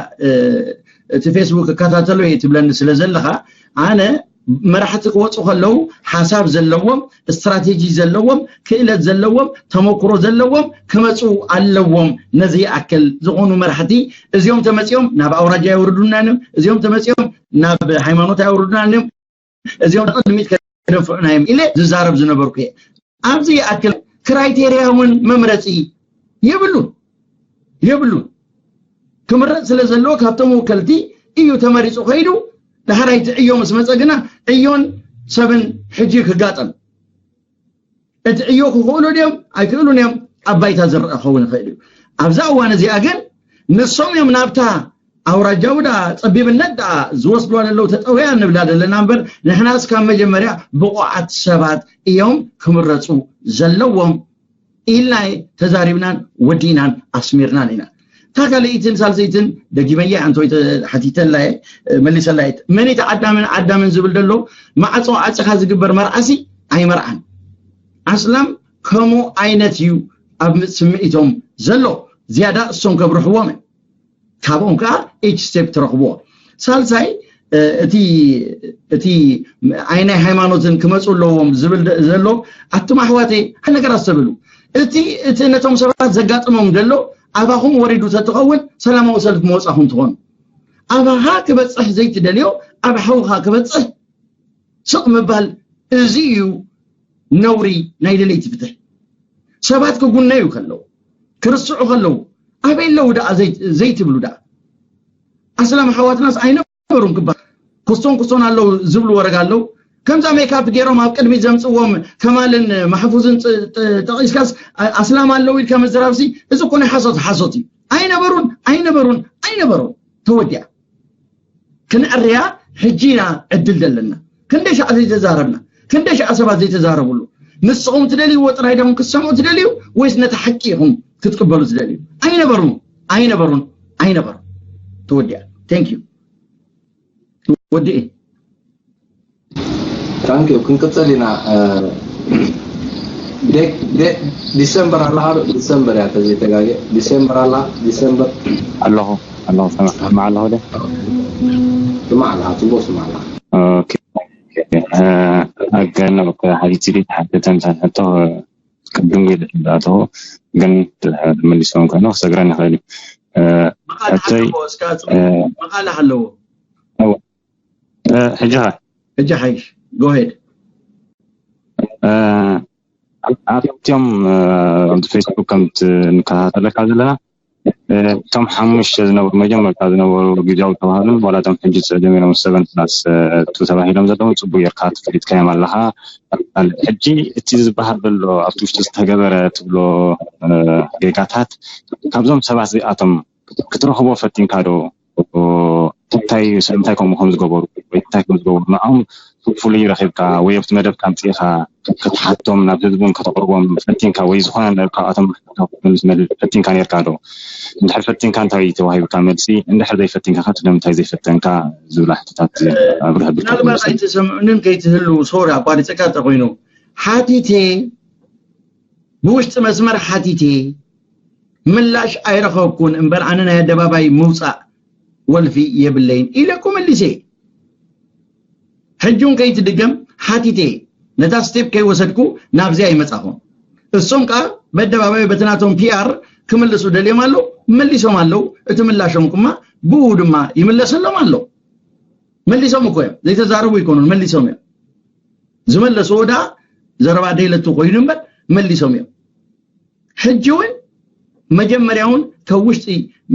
እቲ ፌስቡክ እከታተሎ እየ ትብለኒ ስለ ዘለኻ ኣነ መራሕቲ ክወፁ ከለዉ ሓሳብ ዘለዎም፣ ስትራቴጂ ዘለዎም፣ ክእለት ዘለዎም፣ ተመክሮ ዘለዎም ክመፁ ኣለዎም። ነዚ ይኣክል ዝኾኑ መራሕቲ እዚኦም ተመፂኦም ናብ ኣውራጃ የውርዱና እዮም፣ እዚኦም ተመፂኦም ናብ ሃይማኖት ኣየውርዱና እዮም፣ እዚኦም ቅድሚት ከደንፍዑና እዮም ኢለ ዝዛረብ ዝነበርኩ እየ። ኣብዚ ይኣክል ክራይቴርያ እውን መምረፂ የብሉን የብሉን። ክምረፅ ስለ ዘለዎ ካብቶም ወከልቲ እዩ ተመሪፁ ከይዱ። ዳሕራይ እቲ ዕዮ ምስ መፀ ግና ዕዮን ሰብን ሕጂ ክጋጠም፣ እቲ ዕዮ ክኽእሉ ድዮም ኣይክእሉን እዮም ኣብ ባይታ ዝረአ ክኸውን ይኽእል እዩ። ኣብዛ እዋን እዚኣ ግን ንሶም እዮም ናብታ ኣውራጃዊ ደኣ ፀቢብነት ደኣ ዝወስድዋ ዘለዉ ተጠውያ ንብላ ዘለና እምበር ንሕናስ ካብ መጀመርያ ብቑዓት ሰባት እዮም ክምረፁ ዘለዎም ኢልና ተዛሪብናን ወዲእናን ኣስሚርናን ኢና። እታ ካልኣይትን ሳልሰይትን ደጊመያ ኣንተ ወይ ሓቲተላየ መሊሰላየ መኒት ዓዳምን ዓዳምን ዝብል ዘሎ ማዕፆ ዓፂኻ ዝግበር መርዓሲ ኣይመርዓን። ኣስላም ከምኡ ዓይነት እዩ ኣብ ስምዒቶም ዘሎ። ዝያዳ እሶም ከብርሕዎም ካብኦም ከዓ ኤች ስቴፕ ትረኽብዎ። ሳልሳይ እቲ እቲ ኣይናይ ሃይማኖትን ክመፁ ኣለዎም ዝብል ዘሎ ኣቱም ኣሕዋተይ ሓደ ነገር ኣስተብሉ። እቲ እቲ ነቶም ሰባት ዘጋጥሞም ዘሎ ኣባኹም ወሪዱ ተትኸውን ሰላማዊ ሰልፍ መወፃኹም ትኾኑ። ኣባኻ ክበፅሕ ዘይትደልዮ ኣብ ሓውኻ ክበፅሕ ስቕ ምባል እዚ እዩ ነውሪ ናይ ደለይቲ ፍትሕ። ሰባት ክጉነዩ ከለዉ ክርስዑ ከለዉ ኣበይ ኣለዉ ደኣ ዘይትብሉ ደኣ ኣስላም ሓዋትናስ ኣይነበሩን ክባ ክስቶን ክስቶን ኣለዉ ዝብሉ ወረጋ ኣለዉ። ከምዛ ሜካፕ ገይሮም ኣብ ቅድሚት ዘምፅዎም ከማልን ማሕፉዝን ጠቂስካስ ኣስላም ኣለዉ ኢልካ ምዝራብሲ እዚ እኮ ናይ ሓሶት ሓሶት እዩ። ኣይነበሩን ኣይነበሩን ኣይነበሩን። ተወዲኣ። ክንዕርያ ሕጂ ኢና ዕድል ዘለና። ክንደይ ሻዕ ዘይተዛረብና፣ ክንደይ ሻዕ ሰባት ዘይተዛረብሉ። ንስኹም ትደልይዎ ጥራይ ዲኹም ክትሰምዑ ትደልዩ ወይስ ነቲ ሓቂ ኢኹም ክትቅበሉ ትደልዩ? ኣይነበሩን ኣይነበሩን ኣይነበሩን። ተወዲኣ። Thank you። ወዲኤ። Thank you። ክንቅፅል ኢና። ዲሰምበር ኣላ ዶ? ዲሰምበር እያ ተዘይተጋገ። ዲሰምበር ኣላ። ዲሰምበር ኣለኹ ኣለኹ። ሰማዕ ኣለኹ ደ? ስማዕ ኣለኻ። ፅቡቅ ስማዕ ኣለኻ። ኣገና ሓቲት ዲ ሓተተን ሕቶ ቅድም ኢለ እንዳእተኹ ግን ተመሊሶም ኮይኑ ክሰግረን ይኽእል እዩ። መቃልሕ ኣለዎ። እስካ መቃልሕ ኣለዎ። ሕጂ ኸ ሕጂ ሓይሽ ጎሄድ ኣብቲኦም ኣብቲ ፌስቡክ ከምቲ ንከታተለካ ዘለና እቶም ሓሙሽተ ዝነበሩ መጀመርታ ዝነበሩ ግጃዊ ተባሃሉን ዋላ እቶም ሕጂ ዝስዕድም ኢሎም ሰቨን ፕላስ ቱ ተባሂሎም ዘለዉ ፅቡቅ ጌርካ ተፈሊጥካዮም ኣለካ። ሕጂ እቲ ዝበሃል ዘሎ ኣብቲ ውሽጢ ዝተገበረ ትብሎ ጌጋታት ካብዞም ሰባት እዚኣቶም ክትረኽቦ ፈቲንካ ዶ እንታይ ስለምንታይ ከምኡ ከም ዝገበሩ ወይ እንታይ ከም ዝገበሩ ንዕኦም ፍሉይ ረኺብካ ወይ ኣብቲ መደብካ ኣምፂእኻ ክትሓቶም ናብ ህዝቢ እውን ከተቕርቦም ፈቲንካ ወይ ዝኾነ ካብኣቶም ፈቲንካ ነርካ ዶ? እንድሕር ፈቲንካ እንታይ ተዋሂብካ መልሲ? እንድሕር ዘይፈቲንካ ከ ስለምንታይ ዘይፈተንካ ዝብላ ሕቶታት ኣብርህ ብልካ ምናልባት ኣይተሰምዑንን ከይትህልው ሶሪ ኣቋሪፀካ እንተኮይኑ ሓቲቴ ብውሽጢ መስመር ሓቲቴ ምላሽ ኣይረኸብኩን እምበር ኣነ ናይ ኣደባባይ ምውፃእ ወልፊ የብለይን ኢለ እኮ መሊሰ። ሕጂ እውን ከይትድገም ሓቲተ ነታ ስቴፕ ከይወሰድኩ ናብዚኣ ይመፃኹ። እሶም ከዓ በኣደባባይ በቲ ናቶም ፒኣር ክምልሱ ደልዮም ኣለዉ መሊሶም ኣለዉ። እቲ ምላሾም ኩማ ብኡ ድማ ይምለሰሎም ኣሎ። መሊሶም እኮ እዮም ዘይተዛረቡ ይኮኑን መሊሶም እዮም። ዝመለስዎ ደኣ ዘረባ ደይለቱ ኮይኑ እምበር መሊሶም እዮም። ሕጂ እውን መጀመርያ እውን ካብ ውሽጢ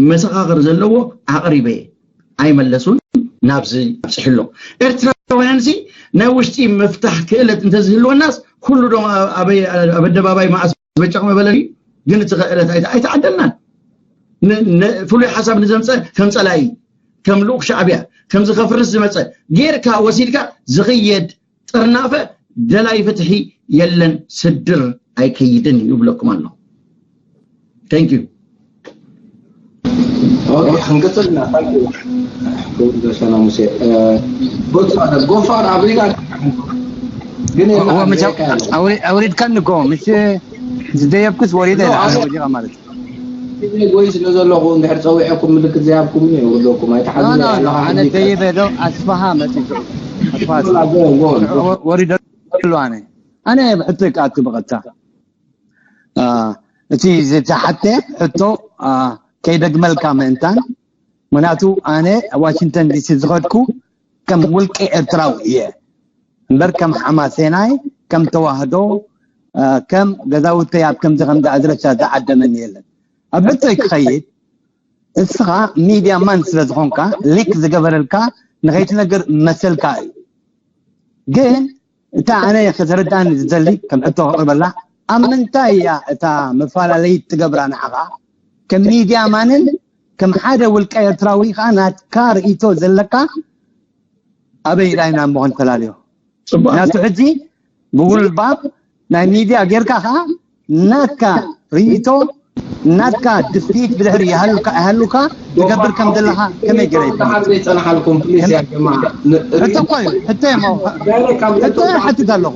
መሰኻኽር ዘለዎ ኣቕሪበ ኣይመለሱን ናብዚ ኣብፅሕሎ። ኤርትራውያን ሲ ናይ ውሽጢ ምፍታሕ ክእለት እንተዝህልወናስ ኩሉ ዶ ኣብ ኣደባባይ መዓስ በጨቕ መበለኒ ግን እቲ ክእለት ኣይተዓደልናን። ፍሉይ ሓሳብ ንዘምፀ ከም ፀላኢ ከም ልኡክ ሻዕብያ ከምዚ ከፍርስ ዝመፀ ጌርካ ወሲድካ ዝኽየድ ጥርናፈ ደላይ ፍትሒ የለን ስድር ኣይከይድን ይብለኩም ኣለኹ። Thank you። ክንቅፅል ኢና። ክቡር ጋሻና ሙሴ፣ እ፣ ጎፋር፣ ጎፋር ኣፍሪቃ ግን የላ እኮ፣ ኣፍሪቃ ያለው። ኣውሪ-፣ ኣውሪድካኒ እኮ፣ ምስ፣ ምስ ደየብኩስ ወሪደ ኖ፣ ኢለ ኣነ ኣውሪድካ ማለት እዩ። ጊዜ ጎይ ስለ ዘለኹ፣ እንድሕር ጸዊዐኩም ምልክት ዘይሃብኩምኒ የውርደኩም፣ ኣይትሓዝኑ። ኖ፣ ኖ፣ ኖ፣ ኣነ ደይበ ዶ ኣስፋሃ መጺኡ። ኣስፋሃ ወላ ጎ-፣ ጎ-፣ ጎ-፣ ወ-፣ ወሪደ ኣሎ ኣነ። ኣነ ብሕቶ ይከኣቱ ብቐጥታ። አ፣ እቲ ዝተሓተ ሕቶ፣ አ፣ ከይደግመልካ ምእንታን፣ ምኽንያቱ ኣነ ኣብ ዋሽንግተን ዲሲ ዝኸድኩ ከም ውልቂ ኤርትራዊ እየ እምበር ከም ሓማሴናይ፣ ከም ተዋህዶ፣ አ፣ ከም ገዛውተይ ኣብ ከምዚ ከምዚ ኣድረሻ ዝዓደመኒ የለን። ኣብ ሕቶይ ክኸይድ፣ እስኻ ሚድያ ማን ስለ ዝኾንካ፣ ሊክ ዝገበረልካ ንኸይትነግር መሰልካ እዩ። ግን እታ ኣነ ከተረድኣኒ ዝደሊ ከም ሕቶ ከቕርበላ፣ ኣብ ምንታይ እያ እታ መፈላለዪት ትገብራ ንዓኻ? ከም ሚድያ ማንን ከም ሓደ ውልቀ ኤርትራዊ ኸኣ ናትካ ርእይቶ ዘለካ ኣበይ ኢልና እሞ ክንፈላልዮ? ጽቡቕ። ናቱ ሕጂ ብጉልባብ ናይ ሚድያ ጌርካ ኸኣ ናትካ ርእይቶ፣ ናትካ ድፍኢት ብድሕሪ ይሃሉካ፣ ይሃሉካ ትገብር ከም ዘለኻ ከመይ ገይረ ይፈልጥ? ደሓር ዘይጸናሓልኩም፣ ፕሊስ፣ ያ ጀማዓ። ን-፣ ሕቶ እኮ እዩ፣ ሕቶ እዩ፣ ሞ-፣ ዳይሬክት ካብ ሕቶ እዩ፣ ሓትት ኣለኹ።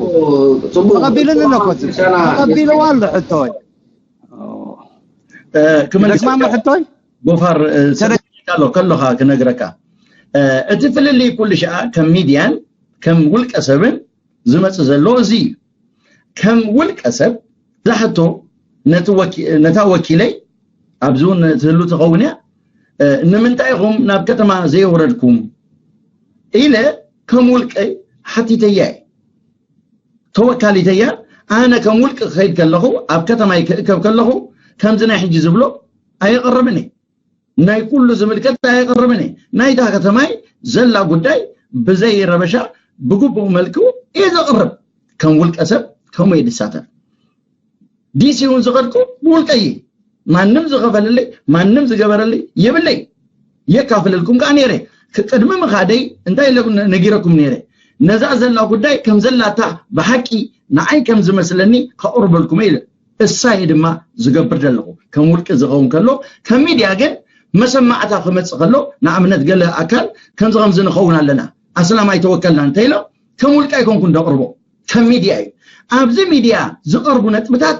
ጽቡቕ። ተቐቢሉኒ ኣሎ እኮ፣ ሸና ተቐቢልዋ ኣሎ ሕቶ እዩ። እ፣ ክመልስ ይደግማ እሞ ሕቶ እዩ? ጎፋር፣ እ፣ ሰረ- ሰሪሕካ ኣሎ ከለኻ ክነግረካ። እ፣ እቲ ፍልልይ ኩሉ ሸኣ ከም ሚድያን ከም ውልቀ ሰብን ዝመጽእ ዘሎ እዚ እዩ። ከም ውልቀ ሰብ እዛ ሕቶ ነቲ ወኪ-፣ ነታ ወኪለይ ኣብዚ እውን ትህሉ ትኸውን እያ። እ፣ ንምንታይ ኢኹም ናብ ከተማ ዘየውረድኩም ኢለ ከም ውልቀይ ሓቲተያ እየ። ተወካሊተያ፣ ኣነ ከም ውልቂ ክኸይድ ከለኹ፣ ኣብ ከተማይ ክእከብ ከለኹ፣ ከምዚ ናይ ሕጂ ዝብሎ ኣየቕርብን እየ። ናይ ኩሉ ዝምልከት ኣየቕርብን እየ። ናይታ ከተማይ ዘላ ጉዳይ ብዘይ ረበሻ ብግቡእ መልክዑ እየ ዘቕርብ። ከም ውልቀ ሰብ ከምኡ እየ ዝሳተፍ። ዲሲ እውን ዝኸድኩ ብውልቀይ እየ። ማንም ዝኸፈለለይ፣ ማንም ዝገበረለይ የብለይ። የካፍለልኩም ከኣ ነይረ። ክ-፣ ቅድሚ ምኻደይ እንታይ ኢለ ነ-፣ ነጊረኩም ነይረ? ነዛ ዘላ ጉዳይ ከም ዘላታ ብሓቂ ንዓይ ከም ዝመስለኒ ከቕርበልኩም እየ ኢለ። እሳ እየ ድማ ዝገብር ዘለኹ። ከም ውልቂ ዝኸውን ከሎ፣ ከም ሚድያ ግን መሰማዕታ ክመጽእ ከሎ፣ ንኣብነት ገለ ኣካል ከምዚ ከምዚ ንኸውን ኣለና፣ ኣስላም ኣይተወከልናን እንተኢሎም፣ ከም ውልቂ ኣይኮንኩን ደቕርቦ፣ ከም ሚድያ እዩ። ኣብዚ ሚድያ ዝቐርቡ ነጥብታት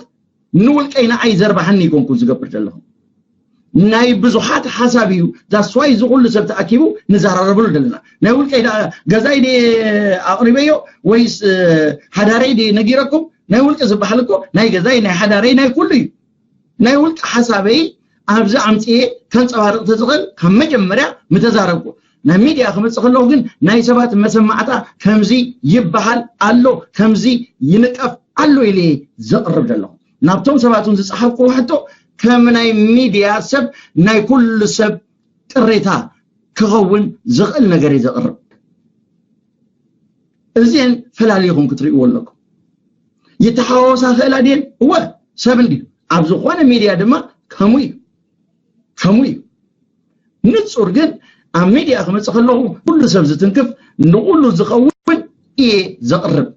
ንውልቀይ ንዓይ ዘርባሓኒ ይኮንኩ ዝገብር ዘለኹ። ናይ ብዙሓት ሓሳብ እዩ። ዳስዋይ እዚ ኩሉ ሰብ ተኣኪቡ ንዘራረበሉ ዘለና። ናይ ውልቀይ ደኣ ገዛይ ድየ ኣቕሪበዮ ወይስ፣ እ፣ ሓዳረይ ድየ ነጊረኩም? ናይ ውልቂ ዝበሃል እኮ ናይ ገዛይ፣ ናይ ሓዳረይ፣ ናይ ኩሉ እዩ። ናይ ውልቂ ሓሳበይ ኣብዚ ኣምጽኤ ከንጸባርቕ ተዝኽእል ካብ መጀመርያ ምተዛረብኩ። ናይ ሚድያ ክመጽእ ከለኹ ግን ናይ ሰባት መሰማዕታ ከምዚ ይበሃል ኣሎ፣ ከምዚ ይንቀፍ ኣሎ ኢለ እየ ዘቕርብ ዘለኹ። ናብቶም ሰባት እውን ዝጸሓፍክዎ ሕቶ ከም ናይ ሚድያ ሰብ ናይ ኩሉ ሰብ ቅሬታ ክኸውን ዝኽእል ነገር እዩ ዘቕርብ። እዚአን ፈላሊኹም ክትርእይዎ ኣለኩም። ይተሓዋወሳ ክእላ ድየን? እወ፣ ሰብ እንድዩ። ኣብ ዝኾነ ሚድያ ድማ ከምኡ እዩ። ከምኡ እዩ። ንጹር ግን ኣብ ሚድያ ክመጽእ ከለኹ ኩሉ ሰብ ዝትንክፍ ንኩሉ ዝኸውን እየ ዘቕርብ።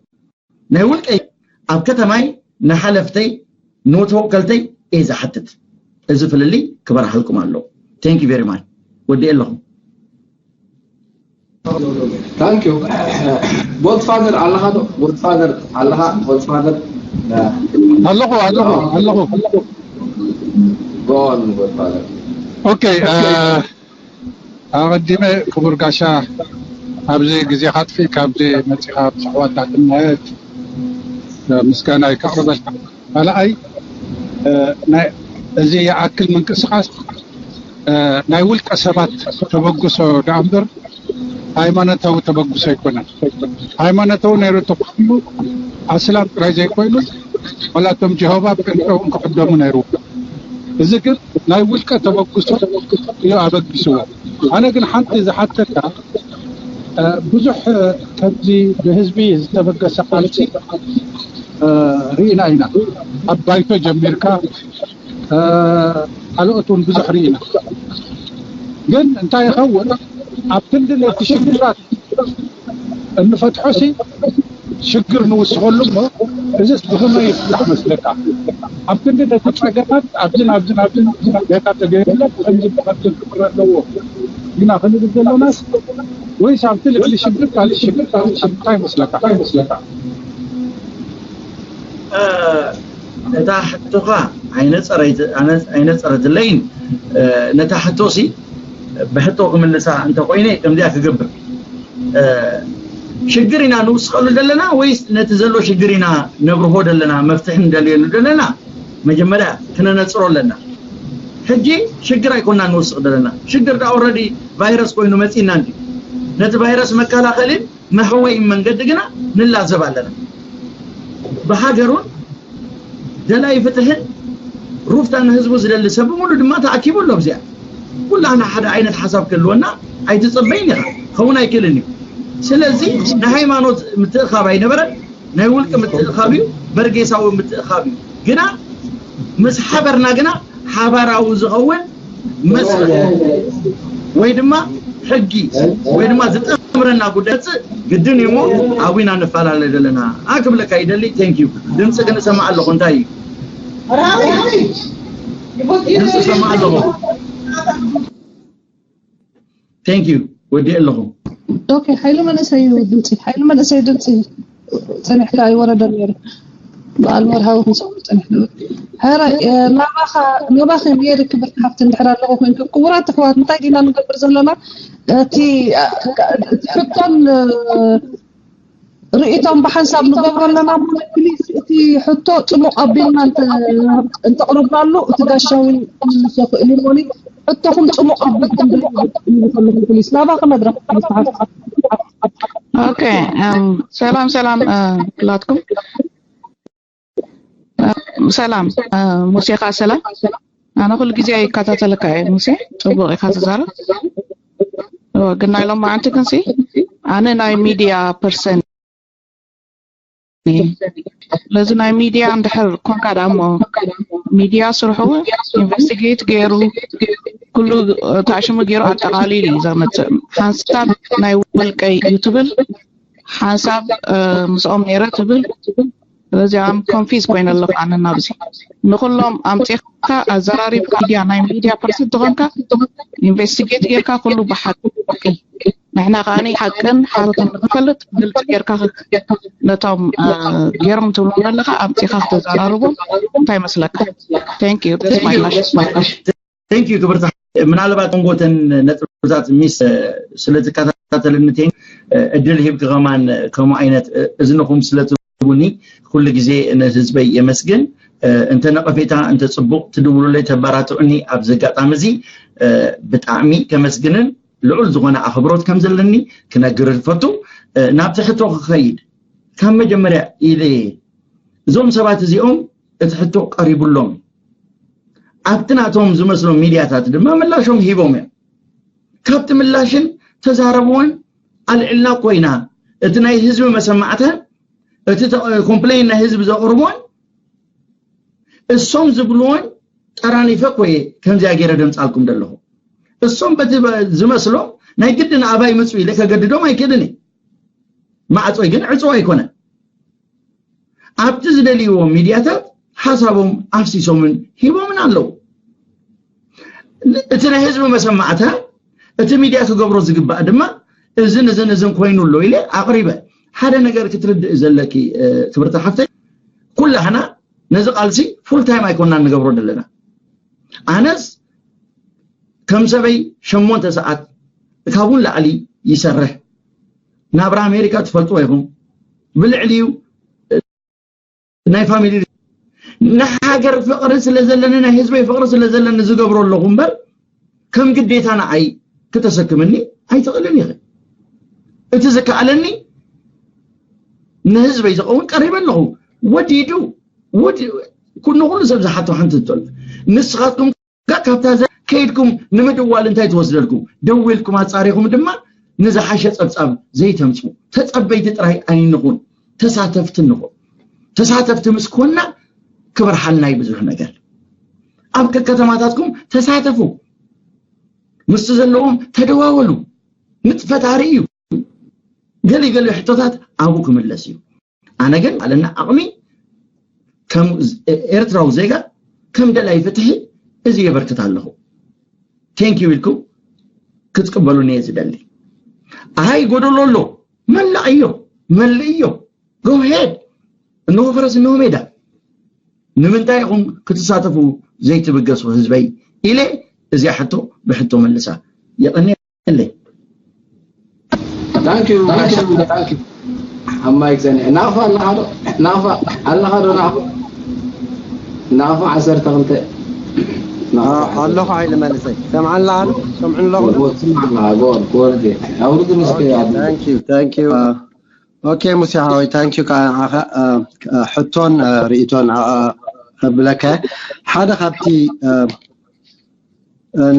ናይ ውልቀይ ኣብ ከተማይ ንሓለፍተይ ንተወከልተይ እየ ዝሓትት። እዚ ፍልልይ ክበርሃልኩም ኣለዎ። Thank you very much። ወዲኤ ኣለኹ። Thank you። ጎድፋዘር ኣለኻ ዶ? ጎድፋዘር ኣለኻ? ጎድፋዘር፣ እ፣ ኣለኹ፣ ኣለኹ፣ ኣለኹ። Go on፣ ጎድፋዘር። ኦኬ፣ እ፣ ኣቐዲመ ክቡር ጋሻ፣ ኣብዚ ግዜኻ ኣጥፊእካ ኣብዚ መጺኻ ምስ ኣሕዋት ትናየት፣ እ፣ ምስጋናይ ከቕርበልካ። ካልኣይ፣ እ፣ ናይ፣ እዚ ይኣክል ምንቅስቓስ፣ እ፣ ናይ ውልቀ ሰባት ተበግሶ ደኣ እምበር ሃይማኖታዊ ተበግሶ ኣይኮነን። ሃይማኖታዊ ነይሩ ተኮይኑ ኣስላም ጥራይ ዘይኮይኑ፣ ዋላ እቶም ጀሆቫ ጴንጤ እውን ክዕደሙ ነይሩ። እዚ ግን ናይ ውልቀ ተበግሶ እዩ ኣበጊስዎ። ኣነ ግን ሓንቲ ዝሓተካ፣ እ፣ ብዙሕ፣ እ፣ ከምዚ ብህዝቢ ዝተበገሰ ቃልሲ፣ እ፣ ርኢና ኢና። ኣብ ባይቶ ጀሚርካ፣ እ፣ ካልኦት እውን ብዙሕ ርኢና። ግን እንታይ ይኸውን? ኣብ ክንዲ ነቲ ሽግራት እንፈትሖሲ ሽግር ንውስኸሉ እሞ፣ እዚስ ብኸመይ ይፍታሕ መስለካ? ኣብ ክንዲ ነቲ ጸገማት ኣብዝን ኣብዝን ኣብዝን ጌታ ተገይሩለት ከምዚ ብኸምዚ ክግበር ኣለዎ። ኢና ክንብል ዘሎናስ፣ ወይስ ኣብቲ ልዕሊ ሽግር ካልእ ሽግር ካልእ ሽግር? እንታይ ይመስለካ? እንታይ ይመስለካ? እታ ሕቶኻ ኣይነፀረትለይን። ነታ ሕቶሲ ብሕቶ ክምልሳ እንተኮይነ ከምዚኣ ክገብር፣ ሽግር ኢና ንውስኸሉ ዘለና ወይስ ነቲ ዘሎ ሽግር ኢና ነብርሆ ዘለና፣ መፍትሒ ንደልየሉ ዘለና? መጀመርያ ክነነፅሮ ኣለና። ሕጂ ሽግር ኣይኮና ንውስኽ ዘለና። ሽግር ዳ ኦረዲ ቫይረስ ኮይኑ መፂና እንዲ ነቲ ቫይረስ መከላኸልን መሕወይ መንገዲ ግና ንላዘብ ኣለና። ብሃገሩን ደላይ ፍትሕን ሩፍታ ንህዝቡ ዝደሊ ሰብ ብምሉ ድማ ተኣኪቡ ኣሎ። ኣብዚኣ ኩላህና ሓደ ዓይነት ሓሳብ ክህልወና ኣይትፅበይን ኢኻ፣ ኸውን ኣይክእልን እዩ። ስለዚ ንሃይማኖት ምትእኻብ ኣይነበረን፣ ናይ ውልቂ ምትእኻብ እዩ፣ በርጌሳዊ ምትእኻብ እዩ። ግና ምስ ሓበርና ግና ሓባራዊ ዝኸውን መስርሕ ወይ ድማ ሕጊ ወይ ድማ ዝጠምረና ጉዳይ ግድን እዩ። እሞ ኣዊና ንፈላለ ዘለና ኣክብለካ ይደሊ። ቴንክ ዩ። ድምፂ ክንሰማዕ ኣለኹ። እንታይ እዩ ድምፂ ሰማዕ ኣለኹ። ቴንክ ዩ። ወዲእ ኣለኹ። ኦኬ፣ ሓይሊ መንእሰይ እዩ ድምፂ፣ ሓይሊ መንእሰይ ድምፂ እዩ። ፀኒሕካ ኣይወረደን ነይሩ። በዓል መርሃዊ ክንሰሙ ፀኒሕና። ሕራይ ናባኻ ናባኺ ነይሪ ክብርቲ ሓፍቲ እንድሕር ኣለኹ ኮንኩም። ክቡራት ኣሕዋት እንታይ ዲና ንገብር ዘለና? እቲ እቲ ሕቶን ርእይቶም ብሓንሳብ ንገብሮ ኣለና። ፕሊዝ እቲ ሕቶ ፅሙቕ ኣቢልና እንተቕርብናሉ እቲ ጋሻዊ ክምልሶ ክእል እሞኒ ሕቶኹም ፅሙቕ ኣቢልኩም ብልብ ይብሉ ከለኹም ፕሊዝ ናባኺ መድረኽ ክብርቲ ሓፍቲ። ኦኬ ሰላም ሰላም ኩላትኩም ሰላም ሙሴኻ ሰላም ኣነ ኩሉ ግዜ ይከታተለካ እየ ሙሴ ፅቡቅ ኢካ ትዛረብ ግን ናይ ሎማዓንቲ ክንሲ ኣነ ናይ ሚድያ ፐርሰን ስለዚ ናይ ሚድያ እንድሕር ኮንካ ዳሞ ሚድያ ስርሑ ኢንቨስቲጌት ገይሩ ኩሉ ታሽሙ ገይሩ ኣጠቃሊሉ እዩ ዘምፅእ ሓንሳብ ናይ ውልቀይ እዩ ትብል ሓንሳብ ምስኦም ነይረ ትብል ስለዚ ኣም ኮንፊዝ ኮይነ ኣለኹ ኣነ ናብዚ ንኩሎም ኣምፂኻ ኣዘራሪብካ ሚድያ ናይ ሚድያ ፐርሰን ተኾንካ ኢንቨስቲጌት ጌርካ ኩሉ ብሓቂ ንሕና ከዓ ሓቅን ሓቶትን ንክንፈልጥ ግልፂ ጌርካ ነቶም ገይሮም ትብሎም ዘለካ ኣምፂኻ ክተዘራርቦም እንታይ መስለካ thank you ክብርታ ምናልባት መንጎተን ነጥብታት ሚስ ስለዝከታተልንቴን እድል ሂብክ ከማን ከምኡ ዓይነት እዝንኹም ስለትህቡኒ ኩሉ ግዜ ንህዝበይ የመስግን እንተ ነቐፌታ እንተ ፅቡቕ ትድውሉለይ ተባራትዑኒ ኣብዚ ኣጋጣሚ እዚ ብጣዕሚ ከመስግንን ልዑል ዝኾነ ኣኽብሮት ከም ዘለኒ ክነግር ዝፈቱ ናብቲ ሕቶ ክኸይድ ካብ መጀመርያ ኢለ እዞም ሰባት እዚኦም እቲ ሕቶ ቀሪቡሎም ኣብቲ ናቶም ዝመስሎም ሚድያታት ድማ ምላሾም ሂቦም እዮም ካብቲ ምላሽን ተዛረብዎን ኣልዕልና ኮይና እቲ ናይ ህዝቢ መሰማዕተ እቲ ኮምፕሌን ናይ ህዝቢ ዘቕርቦን እሶም ዝብልዎን ጠራኒፈ ኮየ ከምዚኣ ገይረ ደምፃልኩም ዘለኹ እሶም በቲ ዝመስሎም ናይ ግድን ኣባይ ምፁ ኢለ ከገድዶም ኣይክእልን ማዕፆይ ግን ዕፅዋ ኣይኮነን ኣብቲ ዝደልይዎ ሚድያታት ሓሳቦም ኣፍሲሶምን ሂቦምን ኣለዉ እቲ ናይ ህዝቢ መሰማዕታ እቲ ሚድያ ክገብሮ ዝግባእ ድማ እዝን እዝን እዝን ኮይኑ ኣሎ ኢለ ኣቕሪበ ሓደ ነገር ክትርድእ ዘለኪ ክብርቲ ሓፍተይ ኩላህና ነዚ ቃልሲ ፉል ታይም ኣይኮናን ንገብሮ ዘለና ኣነስ ከም ሰበይ ሸሞንተ ሰዓት ካብውን ላዕሊ ይሰርሕ ናብራ ኣሜሪካ ትፈልጥዎ ኢኹም ብልዕሊዩ ናይ ፋሚሊ ንሃገር ፍቕሪ ስለ ዘለኒ ናይ ህዝበይ ፍቕሪ ስለ ዘለኒ ዝገብሮ ኣለኹ እምበር ከም ግዴታ ንዓይ ክተሰክምኒ ኣይትኽእልን ኢኺ እቲ ዝከኣለኒ ንህዝበይ ዝኸውን ቀሪበ ኣለኹ ወዲዱ ንኩሉ ሰብ ዝሓቶ ሓንቲ ትሎ ንስኻትኩም ካብታ ከይድኩም ንምድዋል እንታይ ትወስደልኩም ደዊልኩም ኣፃሪኹም ድማ ንዝሓሸ ፀብፃብ ዘይተምፅኡ ተፀበይቲ ጥራይ ኣይንኹን ተሳተፍቲ ንኹን ተሳተፍቲ ምስ ኮና ክበርሓልና እዩ ብዙሕ ነገር ኣብ ከከተማታትኩም ተሳተፉ ምስቲ ዘለዎም ተደዋወሉ ምፅፈታሪ እዩ ገሊ ገሊ ሕቶታት ኣብኡ ክምለስ እዩ ኣነ ግን ኣለና ዓቕሚ ከም ኤርትራዊ ዜጋ ከም ደላይ ፍትሒ እዚ የበርክት ኣለኹ ቴንክ ዩ ኢልኩም ክትቅበሉኒ እየ ዝደሊ። ኣይ ጎደሎ ኣሎ፣ መላእዮ፣ መልእዮ፣ go ahead፣ እንሆ ፈረስ እንሆ ሜዳ። ንምንታይ ኢኹም ክትሳተፉ ዘይትብገሱ ህዝበይ? ኢለ እዚኣ ሕቶ ብሕቶ መልሳ። የቐንየለይ። Thank you, thank you, thank you. ኣብ ማይክ ዘኒዐ ናቕፋ ኣለኻ ዶ? ናቕፋ ኣለኻ ዶ? ናቕፋ ናቕፋ ዓሰርተ ክልተ ኣለኹ። ኣይልመልሰይ ሰምዓን ኣለኻ ዶ? ሰምዑን ኣለኹ። ስማዕ ኣለኻ ጎር ጎር። ኣውርድ ንስከ። Thank you, thank you. ኦኬ ሙሴ ሓወይ፣ thank you። ሕቶን ርእይቶን ከብለካ፣ ሓደ ካብቲ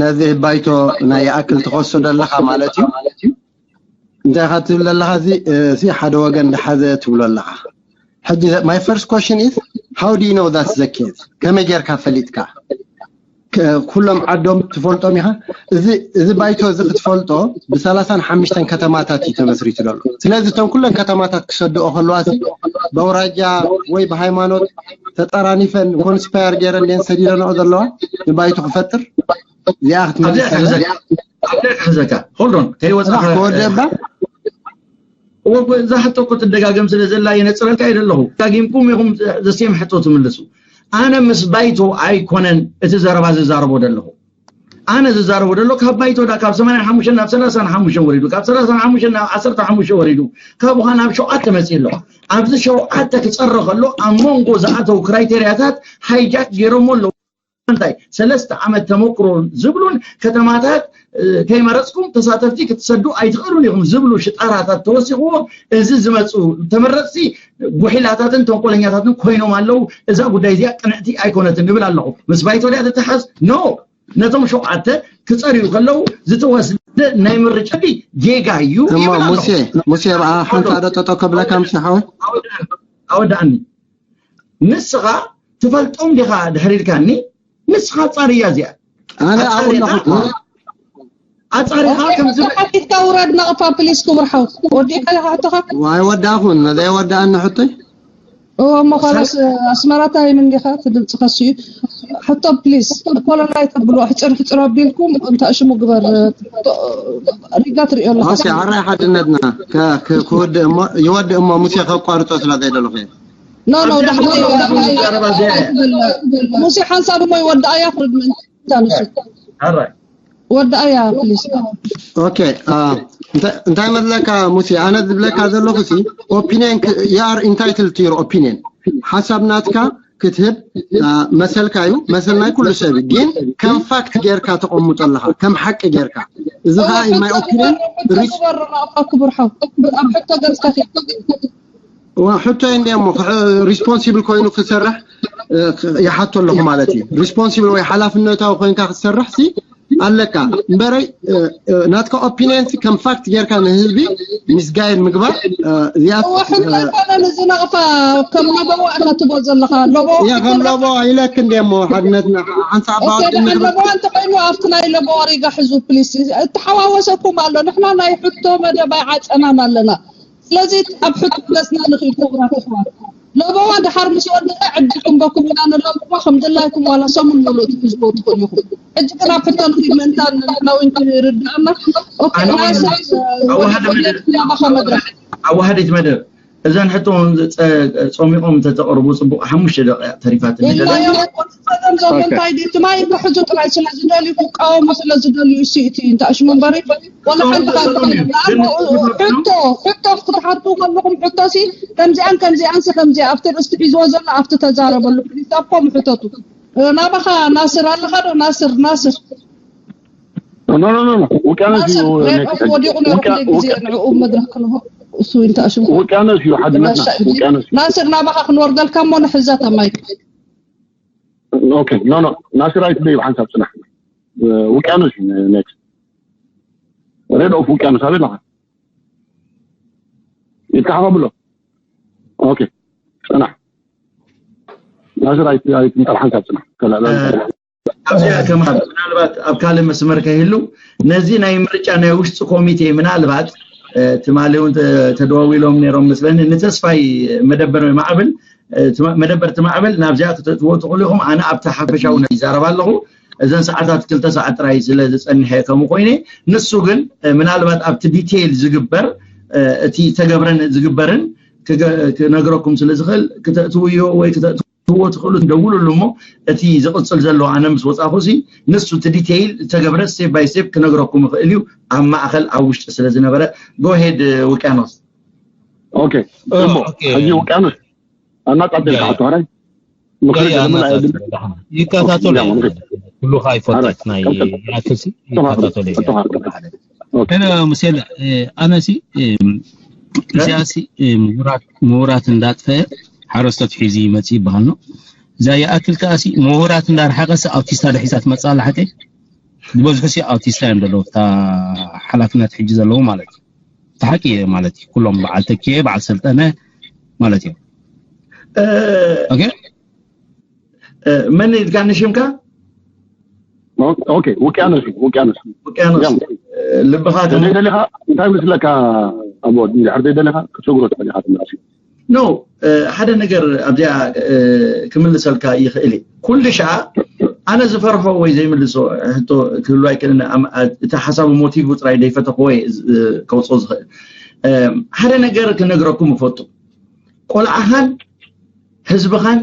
ነዚ ባይቶ ናይ ይኣክል ትኸሶ ዘለኻ ማለት እዩ። እንታይ ኢኻ ትብል ዘለኻ? እዚ ሓደ ወገን ዝሓዘ ትብሎ ኣለኻ። ሕጂ my first question is, how do you know that's the case? ከመይ ጌርካ ፈሊጥካ? ኩሎም ዓዶም ትፈልጦም ኢኻ። እዚ ባይቶ እዚ ክትፈልጦ ብሰላሳን ሓሙሽተን ከተማታት እዩ ተመስሪቱ ዘሎ። ስለዚ እቶም ኩለን ከተማታት ክሰድኦ ከለዋ፣ በውራጃ ወይ ብሃይማኖት ተጠራኒፈን ኮንስፓየር ገይረን ደን ሰዲረንኦ ዘለዋ ንባይቶ ክፈጥር? እዚኣ ክትመልሰ ክሕዘካ፣ hold on፣ ከይወፃ ክወደባ። እዛ ሕቶ እኮ ትደጋገም ስለ ዘላ የነፅረልካ እየ ዘለኹ። ደጋጊምኩም ኢኹም ዘሴም ሕቶ ትምልሱ። ኣነ ምስ ባይቶ ኣይኮነን እቲ ዘረባ ዝዛረቦ ዘለኹ። ኣነ ዝዛረቦ ዘሎ ካብ ባይቶ ዳ ካብ ሰማንያን ሓሙሽተን ናብ ሰላሳን ሓሙሽተን ወሪዱ፣ ካብ ሰላሳን ሓሙሽተን ናብ ዓሰርተ ሓሙሽተ ወሪዱ፣ ካብኡ ናብ ሸውዓተ መፅእ ኣሎ። ኣብዚ ሸውዓተ ክፀረ ከሎ ኣብ መንጎ ዝኣተው ክራይቴሪያታት ሃይጃክ ገይሮሞ ኣለዉ። እንታይ ሰለስተ ዓመት ተመክሮ ዝብሉን ከተማታት ከይመረፅኩም ተሳተፍቲ ክትሰዱ ኣይትኽእሉን ኢኹም ዝብሉ ሽጣራታት ተወሲኽዎ። እዚ ዝመፁ ተመረፅቲ ጉሒላታትን ተንኮለኛታትን ኮይኖም ኣለዉ። እዛ ጉዳይ እዚኣ ቅንዕቲ ኣይኮነትን ንብል ኣለኹ። ምስ ባይቶ ድያ ትተሓዝ? ኖ። ነቶም ሸውዓተ ክፀርዩ ከለዉ ዝተወስደ ናይ ምርጫ ጌጋ እዩ። ሙሴ ሙሴ ሓንሳ ዶ ጠጠው ከብለካ ሙሴ ሓወይ ኣወዳእኒ። ንስኻ ትፈልጦም ዲኻ ድሕር ኢልካኒ? ንስኻ ኣጻርያ እዚኣ። ኣነ ኣብኡ ኣለኹ እኮ። ኣጻሪኻ ከም ዝብል ሓቲትካ ውረድ ናቕፋ ፕሊስ ክቡር ሓው። ወዲእካ ኢኻ ሕቶኻ? ኣይወዳእኹን፣ ዘይወዳእኒ ሕቶይ። እሞ ኻላስ ኣስመራ ታይም እንዲኻ ትድምፂ ከስዩ። ሕቶ ፕሊስ ኮሎናይ ተብሉ ሕፅር ሕፅር ኣቢልኩም እንታይ ሽሙ ግበር። ሪጋ ትሪኦ ኣለኻ። ኦኬ፣ ኣራይ ሓድነትና ከ- ከ- ክወድእ እሞ ይወድእ እሞ ሙሴ ከቋርጦ ስለ ዘይደለኹ እየ። ኖ ኖ ዳሕና ሙሴ ሓንሳብ እሞ ይወድኣያ ፍርድ ምእንታ ንሱ ኣራይ ወድኣያ ፕሊስ። ኦኬ፣ አ፣ እንታይ እንታይ መስለካ ሙሴ፣ ኣነ ዝብለካ ዘለኹ ሲ ኦፒኒየን you are entitled to your opinion፣ ሓሳብ ናትካ ክትህብ አ፣ መሰልካ እዩ፣ መሰል ናይ ኩሉ ሰብ እዩ። ግን ከም ፋክት ጌርካ ተቐምጦ ኣለኻ፣ ከም ሓቂ ጌርካ። እዚ ኸዓ in my opinion ሪስ- ክቡር ሓው ኣብ ሕቶ ገጽካ ኺድ ዋ፣ ሕቶ እንዲሞ ሪስፖንሲብል ኮይኑ ክሰርሕ እ፣ ይሓቶ ኣለኹ ማለት እዩ። ሪስፖንሲብል ወይ ሓላፍነታዊ ኮይንካ ክትሰርሕ ሲ ኣለካ እምበረይ እ፣ እ፣ ናትካ ኦፒኒየን ሲ ከም ፋክት ጌርካ ንህዝቢ ሚስጋይድ ምግባር እ፣ እዚኣ እወ ሕቶ ኣይኮነን እዚ ናቕፋ ከም ለበዋ ኢኻ ትቦ ዘለኻ ለበዋ እያ ከም ለቦ ኢለክ እንዲሞ ሓድነትና ሓንሳ ኦኬ ኣባወጥ ደሓን ለበዋ እንተኮይኑ ኣብቲ ናይ ለበዋ ሪጋ ሕዙ ፕሊስ እተሓዋወሰኩም ኣሎ ንሕና ናይ ሕቶ መደብ ኣይዓፀናን ኣለና ስለዚ ኣብ ሕቶ ገፅና ንኽእል ክቡራት ኣሕዋት ለበዋ ድሓር ምስ ወደአ ዕድል ክንበኩም ኢና ንለብዋ ከም ድላይኩም ዋላ ሰሙን ሙሉእ ትሕዝዎ ትኽእሉ ኢኹም ሕጂ ግን ኣብ ሕቶ ንኽእል ምእንታን ናዊን ክርድኣና ኦኬ ኣነ ናስር ኣዋህደ መደብ ናባኻ መድረክ ኣዋህደት መደብ እዘን ሕቶ እውን ጸ- ጸሚቖም እንተተቕርቡ ጽቡቕ ሓሙሽተ ደቂቕ ተሪፋትኒ ኢላዮም ጸገም ዘሎ እንታይ ድዩ ትማይ ክሕዙ ጥራይ ስለ ዝደልዩ ክቃወሙ ስለ ዝደልዩ እሱ እቲ እንተእሽ መንበሪ ወላ ሓንቲ ካብ ሕቶ ሕቶ ክትሓቱ ከለኹም ሕቶ ሲ ከምዚኣን ከምዚኣን ሲ ከምዚኣ ኣብቲ ርእስቲ ሒዝዎ ዘሎ ኣብቲ ተዛረበሉ ፕሊዝ ኣብ ከምኡ ሕተቱ ናባኻ ናስር ኣለኻ ዶ ናስር ናስር ኖ ኖ ኖ ኖ ውቅያኖስ እዩ ናስር ሬድኦም ወዲቑ ነይሩ ኩሉ ግዜ ንዕኡ መድረክ ክንሆ እሱ ኢልታ ሽሙ ውቅያኖስ እዩ ሓድነትና ውቅያኖስ እዩ ናስር ናባኻ ክንወርደልካ እሞ ንሕዛ ተማይ ኦኬ ኖ ኖ ናስር ኣይትደይብ ሓንሳብ ፅናሕ ውቅያኖስ እዩ ኔክስት ሬድ ኦፍ ውቅያኖስ ኣበይ ኣለኻ ይትሓባብሎ ኦኬ ፅናሕ ናስር ኣይትንጠር ሓንሳብ ፅናሕ ኣብዚኣ ከማል ምናልባት ኣብ ካልእ መስመር ከይህሉ ነዚ ናይ ምርጫ ናይ ውሽጢ ኮሚቴ ምናልባት ትማሊ እውን ተደዋዊሎም ነይሮም መስለኒ ንተስፋይ መደበር ማዕብል መደበርቲ ማዕብል ናብዚኣ ክትእትዎ ትኽእሉ ኢኹም ኣነ ኣብቲ ሓፈሻዊ ይዛረብ ኣለኹ እዘን ሰዓታት ክልተ ሰዓት ጥራይ ስለ ዝጸንሐ ከምኡ ኮይነ፣ ንሱ ግን ምናልባት ኣብቲ ዲቴይል ዝግበር እቲ ተገብረን ዝግበርን ክነግረኩም ስለ ዝኽእል ክተእትውዮ ወይ ክተእትውዎ ትኽእሉ ደውሉሉ። እሞ እቲ ዝቕጽል ዘሎ ኣነ ምስ ወጻኹ ሲ ንሱ እቲ ዲቴይል ዝተገብረ ስቴፕ ባይ ስቴፕ ክነግረኩም ይኽእል እዩ፣ ኣብ ማእኸል ኣብ ውሽጢ ስለ ዝነበረ። ጎሄድ ውቅያኖስ። ኦኬ እሞ ሕጂ ውቅያኖስ ኣናጻጽ ኢልካ ሕቶ ኸራይ ምኽሪ ይከታተሉ ኩሉ ካ ይፈልጣት ናይ ያክልሲ ይከታተሉ። ሙሴ ኣነሲ ኢሳያስ ምሁራት እንዳጥፈ ሓረስቶት ሒዙ ይመጽእ ይበሃል ነው። እዛ ይኣክል ከኣሲ ምሁራት እንዳርሓቐ ሲ ኣውቲስታ ደሒሳ ትመጽእ ኣላ ሓቀይ ዝበዝሑ ሲ ኣውቲስታ እዮም ዘለዉ እታ ሓላፍነት ሕጂ ዘለዉ ማለት እዩ። እቲ ሓቂ ማለት እዩ ኩሎም በዓል ተኪየ በዓል ሰልጠነ ማለት እዮም። መን ኢልካ ንሽምካ? ኦኬ ውቅያኖስ እዩ፣ ውቅያኖስ ውቅያኖስ ልብኻ ደሊኻ እንታይ ምስለካ? ኣብ ድሕር ደሊኻ ክትሰግሮ ትኽእል ኢኻ ትመለስ ኖ ሓደ ነገር ኣብዚኣ ክምልሰልካ ይኽእል እዩ። ኩሉ ሻዓ ኣነ ዝፈርሖ ወይ ዘይምልሶ ሕቶ ክህሉ ኣይክእልን። እቲ ሓሳቡ ሞቲቭ ጥራይ ዘይፈተኽዎ ከውፅኦ ዝኽእል ሓደ ነገር ክነግረኩም እፈቱ። ቆልዓኻን ህዝብኻን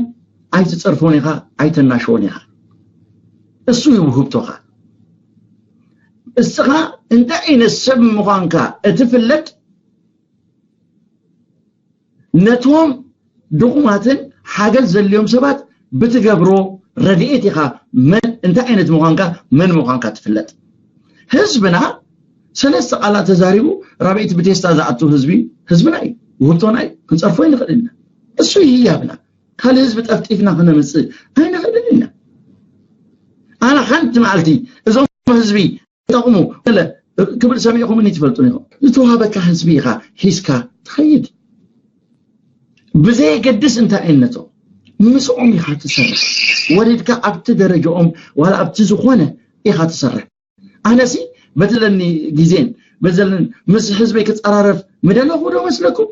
ኣይትፀርፎን ኢኻ፣ ኣይተናሽዎን ኢኻ። እሱ እዩ ውህብቶኻ። እስኻ እንታይ ዓይነት ሰብ ምዃንካ እቲ ፍለጥ ነቶም ድኹማትን ሓገዝ ዘድልዮም ሰባት ብትገብሮ ረድኤት ኢኻ መን እንታይ ዓይነት ምዃንካ መን ምዃንካ ትፍለጥ። ህዝብና ሰለስተ ቃላት ተዛሪቡ ራብዒቲ ብቴስታ ዝኣቱ ህዝቢ ህዝብና እዩ፣ ውህብቶና እዩ፣ ክንፀርፎ ይንኽእል ኢና። እሱ ይህያብና ካልእ ህዝቢ ጠፍጢፍና ክነምፅእ ኣይንኽእልን ኢና። ኣነ ሓንቲ መዓልቲ እዞም ህዝቢ ጠቕሙ ለ ክብል ሰሚዕኹምኒ ትፈልጡ ኢኹም። ዝተዋሃበካ ህዝቢ ኢኻ ሒዝካ ትኸይድ። ብዘየገድስ እንታይ ኣይነቶም ምስኦም ኢኻ ትሰርሕ። ወሪድካ ኣብቲ ደረጃኦም ዋላ ኣብቲ ዝኾነ ኢኻ ትሰርሕ። ኣነሲ በቲ ዘለኒ ግዜን በቲ ዘለኒ ምስ ህዝበይ ክፀራረፍ ምደለኹ ዶ መስለኩም?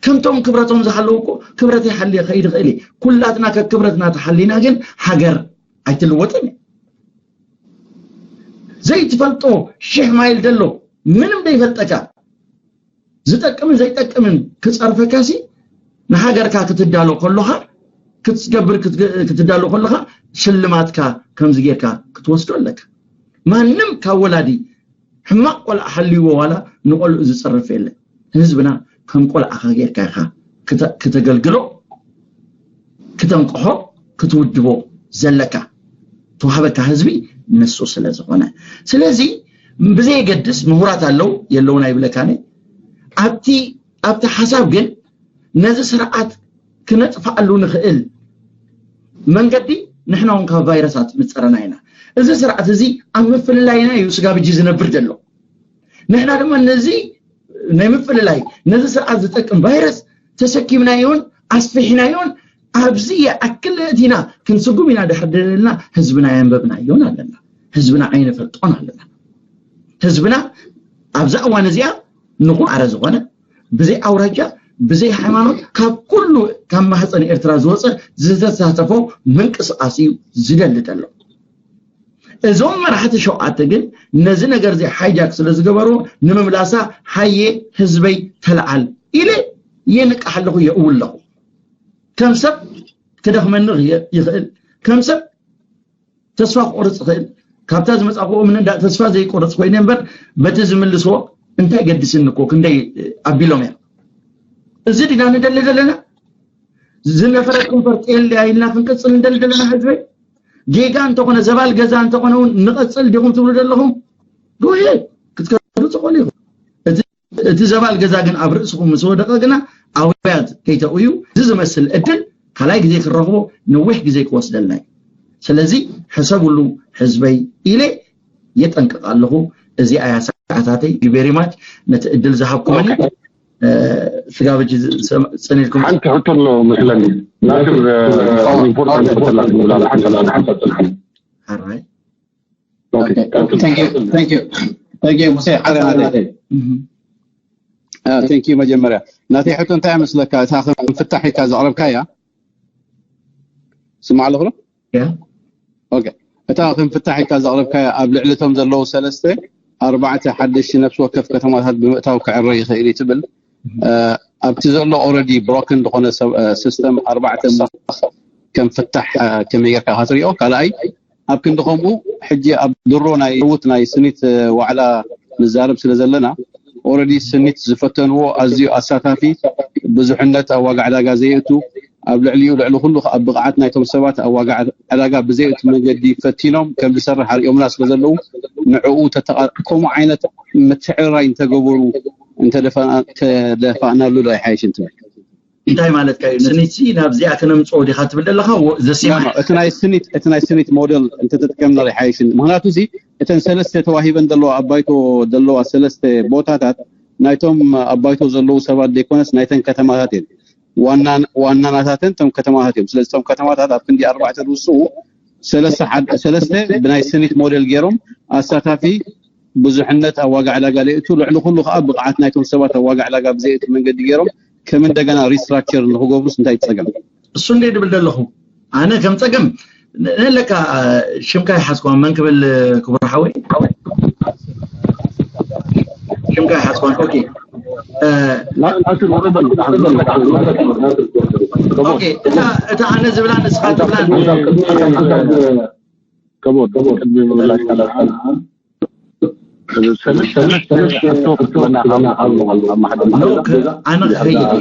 ከምቶም ክብረቶም ዝሓለዉ እኮ ክብረተይ ሓልየ ከይድ ይኽእል እየ። ኩላትና ከክብረትና ተሓሊና ግን ሃገር ኣይትልወጥን እያ። ዘይትፈልጦ ሽሕ ማይል ዘሎ ምንም ዘይፈልጠካ ዝጠቅምን ዘይጠቅምን ክፀርፈካ ሲ ንሃገርካ ክትዳሎ ከለኻ ክትገብር ክትዳሎ ከለኻ ሽልማትካ ከምዚ ጌርካ ክትወስዶ ኣለካ። ማንም ካብ ወላዲ ሕማቕ ቆልዓ ሓልይዎ ዋላ ንቆልዑ ዝፅርፍ የለን። ህዝብና ከም ቆልዓኻ ጌርካ ኢኻ ክተ- ክተገልግሎ፣ ክተንቅሖ፣ ክትውድቦ ዘለካ። ተዋህበካ ህዝቢ ንሱ ስለ ዝኾነ። ስለዚ ብዘየገድስ ምሁራት ኣለዉ የለውን ኣይብለካን። ኣብቲ ኣብቲ ሓሳብ ግን ነዚ ስርዓት ክነጥፍኣሉ ንኽእል መንገዲ ንሕና እውን ካብ ቫይረሳት ምፀረና ኢና። እዚ ስርዓት እዚ ኣብ ምፍልላይና እዩ ስጋብ ሕጂ ዝነብር ዘሎ። ንሕና ድማ ነዚ ናይ ምፍልላይ ነዚ ስርዓት ዝጠቅም ቫይረስ ተሰኪምናዮን ኣስፊሕናዮን ኣብዚ ይኣክል እቲና ክንስጉም ኢና ድሕር ደለልና ህዝብና የንበብናዮን ኣለና። ህዝብና ኣይንፈልጦን ኣለና። ህዝብና ኣብዛ እዋን እዚኣ ንቑ ኣረ ዝኾነ ብዘይ ኣውራጃ ብዘይ ሃይማኖት ካብ ኩሉ ካብ ማህፀን ኤርትራ ዝወፀ ዝተሳተፎ ምንቅስቃስ እዩ ዝደሊ ዘሎ። እዞም መራሕቲ ሸውዓተ ግን ነዚ ነገር እዚ ሃይጃክ ስለ ዝገበሩ ንምምላሳ ሃየ ህዝበይ ተለዓል ኢለ የንቅሕ ኣለኹ የእውል ኣለኹ። ከም ሰብ ክደኽመኒ ይኽእል፣ ከም ሰብ ተስፋ ክቆርፅ ይኽእል። ካብታ ዝመፃእክዎ ምንዳ ተስፋ ዘይቆርፅ ኮይነ እምበር በቲ ዝምልስዎ እንታይ ገድስኒ እኮ ክንደይ ኣቢሎም እዮም። እዚ ድና ንደሊ ዘለና ዝነፈረ ክንፈርጥ የለ ኢልና ክንቅፅል ንደሊ ዘለና ህዝበይ ጌጋ እንተኾነ ዘባል ገዛ እንተኾነ እውን ንቐፅል ዲኹም ትብሉ ዘለኹም? ጎሄ ክትከዱ ትኽእሉ ኢኹም። እቲ ዘባል ገዛ ግን ኣብ ርእስኹም ምስ ወደቐ ግና ኣውያት ከይተእዩ እዚ ዝመስል እድል ካልኣይ ግዜ ክንረኽቦ ነዊሕ ግዜ ክወስደልና እዩ። ስለዚ ሕሰብሉ ህዝበይ ኢለ የጠንቅቕ ኣለኹ። እዚኣ እያ ሰዓታተይ። ዩ ቬሪ ማች ነቲ እድል ዝሃብኩምኒ። ስጋብ ሕጂ ጸኒልኩም ሓንቲ ሕቶ ኣሎ መስለኒ ናስር ኢምፖርታንት ሕቶ ኣላ ትብላ ሓንሳብ ጽንሓ ሓራይ Thank you, thank you, thank you ሙሴ ሓደ ናተይ thank you መጀመርያ ናተይ ሕቶ እንታይ መስለካ እታ ከም ፍታሕ ኢልካ ዘቕረብካያ ስማዕ ኣለኹ ዶ ያ ኦኬ እታ ከም ፍታሕ ኢልካ ዘቕረብካያ ኣብ ልዕሊ እቶም ዘለዉ ሰለስተ ኣርባዕተ ሓደሽቲ ነፍሲ ወከፍ ከተማታት ብምእታው ክዕረ ይኽእል እዩ ትብል። ኣብቲ ዘሎ ኦረዲ ብሮክን ዝኾነ ሲስተም ኣርባዕተ ከም ፍታሕ ከመይ ጌርካ ክትሪኦ። ካልኣይ ኣብ ክንዲ ከምኡ ሕጂ ኣብ ድሮ ናይ ዕዉት ናይ ስኒት ዋዕላ ንዛረብ ስለ ዘለና ኦረዲ ስኒት ዝፈተንዎ ኣዝዩ ኣሳታፊ ብዙሕነት ኣብ ዋጋ ዕዳጋ ዘየእቱ ኣብ ልዕሊኡ ልዕሊ ኩሉ ኣብ ብቕዓት ናይቶም ሰባት ኣብ ዋጋ ዕዳጋ ብዘየእቱ መንገዲ ፈቲኖም ከም ዝሰርሕ ኣርእዮምና ስለ ዘለዉ ንዕኡ ተተቓ- ከምኡ ዓይነት ምትዕርራይ እንተገበሩ እንተደፋእናሉ ዶ ኣይሓይሽን ትብል? እንታይ ማለትካ እዩ? ስኒት ናብዚኣ ክነምፅኦ ዲካ ትብል ዘለካ ዘሴማ እቲ ናይ ስኒት እቲ ናይ ስኒት ሞዴል እንተተጥቀምና ዶ ኣይሓይሽን? ምክንያቱ እዚ እተን ሰለስተ ተዋሂበን ዘለዋ ኣብ ባይቶ ዘለዋ ሰለስተ ቦታታት ናይቶም ኣብ ባይቶ ዘለዉ ሰባት ዘይኮነስ ናይተን ከተማታት እየን። ዋናናታተን እቶም ከተማታት እዮም። ስለዚ እቶም ከተማታት ኣብ ክንዲ ኣርባዕተ ዝውስኡ ሰለስተ ብናይ ስኒት ሞዴል ገይሮም ኣሳታፊ ብዙሕነት ኣብ ዋጋ ዕዳጋ ለይእቱ ልዕሊ ኩሉ ከዓ ብቕዓት ናይቶም ሰባት ኣብ ዋጋ ዕዳጋ ብዘይእቱ መንገዲ ገይሮም ከም እንደገና ሪስትራክቸር ንክገብሩስ እንታይ ጸገም? እሱ እንደ ድብል ዘለኹ ኣነ ከም ጸገም ንለካ ሽምካ ይሓዝኳ መን ክብል ክቡር ሓወይ ሽምካ ይሓዝኳ ኦኬ እታ ኣነ ዝብላ ንስኻ ትብላ ከቦድ ቅድሚ ምምላሽ ካልኣት ሰለስተ ሕቶ ክትብለና ካብ ኣብ ማሕደር ኣነ ክኸይድ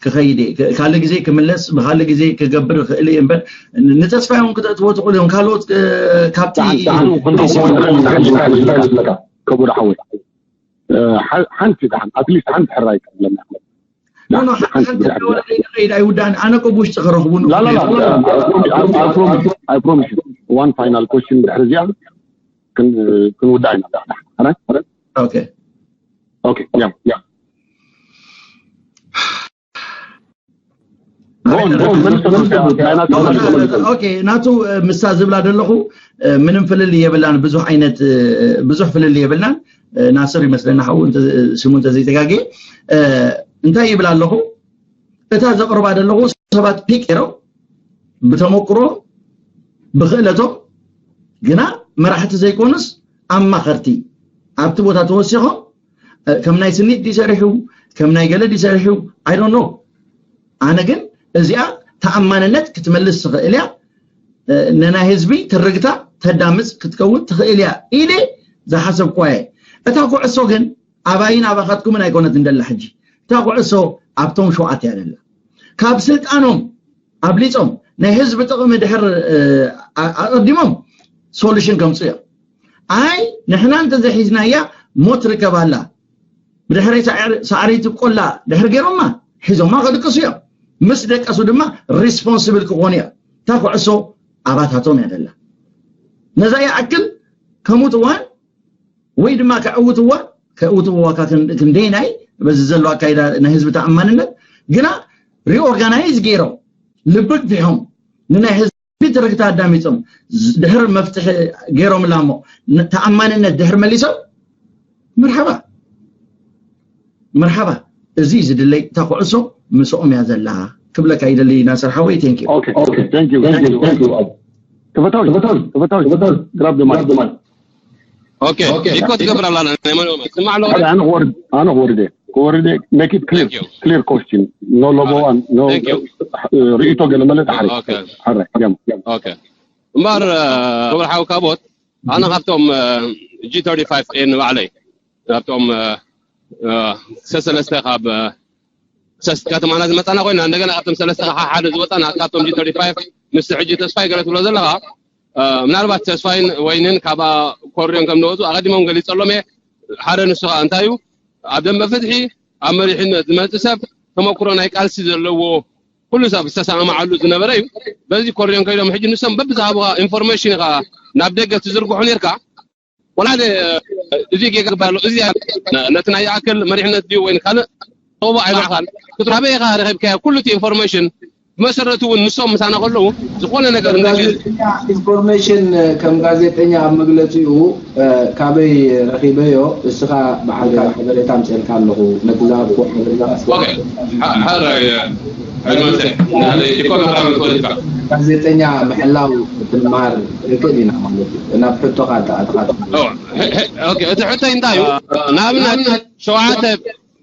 ክኸይድ ካልእ ግዜ ክምለስ ብካልእ ግዜ ክገብር ይኽእል እየ እምበር ንተስፋ እዮም ክተእትዎ ትኽእሉ እዮም ካልኦት ካብቲ ከቡድ ሓወይ ሓንቲ ደሓን ኣትሊስት ሓንቲ ሕራይ ክትብለና ኣይውዳን ኣነ እኮ ብውሽጢ ክረኽቡ I promise one final question ድሕሪ እዚኣ ክንውዳእ ኢና okay okay yeah yeah ናቱ ምሳ ዝብላ ዘለኹ ምንም ፍልል የብላን ብዙሕ ዓይነት ብዙሕ ፍልል የብልናን ናስር ይመስለና ሓው ስሙ እንተዘይተጋግየ እንታይ ይብል ኣለኹ እታ ዘቕርባ ዘለኹ ሰባት ፒክ ገይሮም ብተመክሮ ብኽእለቶም ግና መራሕቲ ዘይኮኑስ ኣማኸርቲ ኣብቲ ቦታ ተወሲኾም ከም ናይ ስኒት ድዩ ሰሪሑ ከም ናይ ገለ ድዩ ሰሪሑ I don't know ኣነ ግን እዚኣ ተኣማንነት ክትመልስ ትኽእል እያ ንናይ ህዝቢ ትርግታ ተዳምፅ ክትከውን ትኽእል እያ ኢለ ዝሓሰብኳ እየ እታ ኩዕሶ ግን ኣባይን ኣባኻትኩምን ኣይኮነትን ደላ ሕጂ እታ ኩዕሶ ኣብቶም ሸውዓተ እያ ደላ ካብ ስልጣኖም ኣብሊፆም ናይ ህዝቢ ጥቕሚ ድሕር ኣቐዲሞም ሶሉሽን ከምፁ እዮም ኣይ ንሕና እንተዘሒዝናያ ሞት ርከባላ ብድሕረይ ሳዕሪ ትቆላ ድሕር ገይሮማ ሒዞማ ከድቅሱ እዮም ምስ ደቀሱ ድማ ሪስፖንስብል ክኾኑ እዮም እታ ኩዕሶ ኣባታቶም እያ ደላ ነዛ ይኣክል ከምኡ ትዋን ወይ ድማ ከዕውትዋ ከዕውትዋ ክንደይናይ በዚ ዘሎ ኣካይዳ ናይ ህዝቢ ተኣማንነት ግና ሪኦርጋናይዝ ገይሮም ልቢ ግፊሖም ንናይ ህዝቢ ትርክታ ኣዳሚፆም ድሕር መፍትሒ ገይሮምላ እሞ ተኣማንነት ድሕር መሊሶም መርሓባ መርሓባ እዚ ዝድለይ እታ ኩዕሶ ምስኦም እያ ዘላ ክብለካ ይደሊ ናስር ሓወይ ቴንክ ዩ ተፈታዊ ተፈታዊ ተፈታዊ ግራብ ድማ ኦኬ ኢኮ ትገብር ኣላ ናይ መን ስማዕ ኣለኹ ኣነ ክወርድ ኣነ ክወርድ ክወርድ make it clear clear question no lobo one no ርእይቶ ገለ መለ ዳሕሪ ሕረ ጀም ኦኬ እምበር ክቡር ሓው ካቦት ኣነ ካብቶም G thirty-five N ባዕለይ ካብቶም ሰሰለስተ ካብ ሰስት ከተማና ዝመፃና ኮይና እንደገና ካብቶም ሰለስተ ከዓ ሓደ ዝወፃና ካብቶም G thirty-five ምስ ሕጂ ተስፋይ ገለ ትብሎ ዘለካ ምናልባት ተስፋይን ወይንን ካብ ኮሪዮን ከም ንወፁ ኣቐዲሞም ገሊፀሎም እየ ሓደ ንሱ ከዓ እንታይ እዩ ኣብ ደንበ ፍትሒ ኣብ መሪሕነት ዝመፅእ ሰብ ተመክሮ ናይ ቃልሲ ዘለዎ ኩሉ ሰብ ዝተሰማማዓሉ ዝነበረ እዩ በዚ ኮሪዮን ከይዶም ሕጂ ንሶም በብዝሃብካ ኢንፎርሜሽን ኢካ ናብ ደገ ትዝርግሑ ነርካ ወላ እዚ ጌጋ ግባሎ እዚ ነቲ ናይ ይኣክል መሪሕነት ድዩ ወይ ካልእ ኦቦ ኣይባዕኻን ክትራበ ኢኻ ረኺብካዮ ኩሉ እቲ ኢንፎርሜሽን ብመሰረቱ እውን ንሶም ምሳና ከለዉ ዝኾነ ነገር ኢንፎርሜሽን ከም ጋዜጠኛ ኣብ መግለፂኡ ካበይ ረኺበዮ እስኻ ብዓልካ ሓበሬታ ምፅልካ ኣለኹ ነቲ ዝሃብኩ ሓበሬታ ሕልመ መጽእ። ኢኮኖሚ ፖለቲካ። ጋዜጠኛ ምሕላው ክትመሃር ንክእል ኢና ማለት እዩ። ናብ ሕቶኻ ኣተኣትኻ። እወ፣ ኦኬ፣ እቲ ሕቶይ እንታይ እዩ? ንኣብነት ሸውዓተ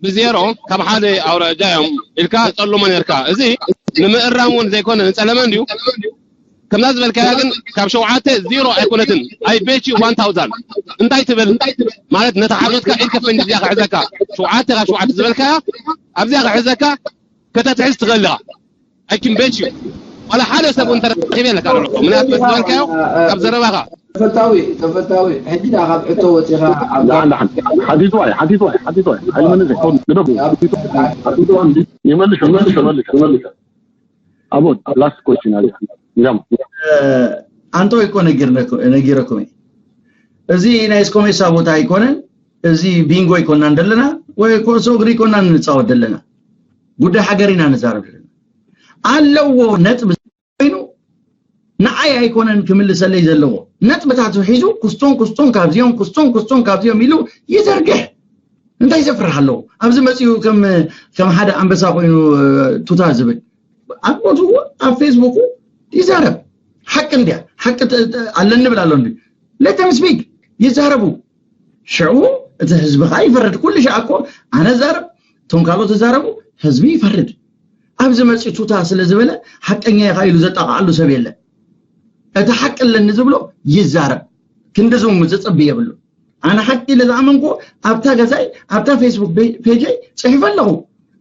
ብዜሮ ካብ ሓደ ኣውራጃ እዮም ኢልካ ጸልሞ ነርካ። እዚ ንምእራም እውን ዘይኮነ ንጸለመ እንድዩ። ከምዛ ዝበልካያ ግን ካብ ሸውዓተ ዜሮ ኣይኮነትን። I bet you one thousand። እንታይ ትብል? ማለት ነታ ሓሶትካ ኢድ ከፈንጅ እዚኣ ክሕዘካ። ሸውዓተ ካብ ሸውዓተ ዝበልካያ ኣብዚኣ ክሕዘካ ከተትሕዝ ትኽእል ኢኻ። I can bet you። ዋላ ሓደ ሰብ እውን ተረኺበ ኣለካ ኣለኹ። ምክንያቱ ዝበልካዮ ካብ ዘረባኻ። ተፈታዊ፣ ተፈታዊ። ሕጂ ደኣ ካብ ሕቶ ወጺኻ ኣብ ደሓን፣ ደሓን። ሓቲትዋ እየ፣ ሓቲትዋ እየ፣ ሓቲትዋ እየ። ሓይሊ መንእሰይ፣ ግደፉ። ኣብ ግደፉ። ይመልሽ፣ ይመልሽ፣ ይመልሽ፣ ይመልሽ። ኣቦት፣ ላስት ኮስችን ኣዚኣ። እንዲያም። ኣንተ ወይ እኮ ነጊርነኩ-፣ ነጊረኩም እየ። እዚ ናይ ስኮሜሳ ቦታ ኣይኮነን። እዚ ቢንጎ ኣይኮናን ደለና፣ ወይ ኮሶ እግሪ ኣይኮናን ንጻወት ደለና። ጉዳይ ሃገር ኢና ንዛረብ ደለና። ኣለዎ ነጥቢ ኮይኑ ንዓይ ኣይኮነን ክምልሰለይ ዘለዎ። ነጥብታት ሒዙ ኩስቶን ኩስቶን ካብዚኦም፣ ኩስቶን ኩስቶን ካብዚኦም ኢሉ ይዘርግሕ። እንታይ ዘፍርሕ ኣለዎ? ኣብዚ መጺኡ ከም፣ ከም ሓደ ኣንበሳ ኮይኑ፣ እ፣ ቱታ ዝብል። ኣብ ቦትኡ፣ ኣብ ፌስቡኩ ይዛረብ። ሓቂ እንድያ፣ ሓቂ ተ-፣ ተ-፣ ኣለኒ ብል ኣሎ እንዲ። Let them speak፣ ይዛረቡ። ሽዑ እቲ ህዝቢ ኸዓ ይፈርድ። ኩሉ ሻዕ እኮ ኣነ ዛረብ፣ እቶም ካልኦት ይዛረቡ፣ ህዝቢ ይፈርድ። ኣብዚ መጺኡ ቱታ ስለ ዝበለ ሓቀኛ ኢኻ ኢሉ ዘጣቕዓሉ ሰብ የለን። እቲ ሓቂ ኣለኒ ዝብሎ ይዛረብ። ክንዲ ዝውን ዝጸቢ የብሉ። ኣነ ሓቂ ኢለ ዝኣመንኩ ኣብታ ገዛይ፣ ኣብታ ፌስቡክ ፔ-፣ ፔጀይ ጽሒፈ ኣለኹ።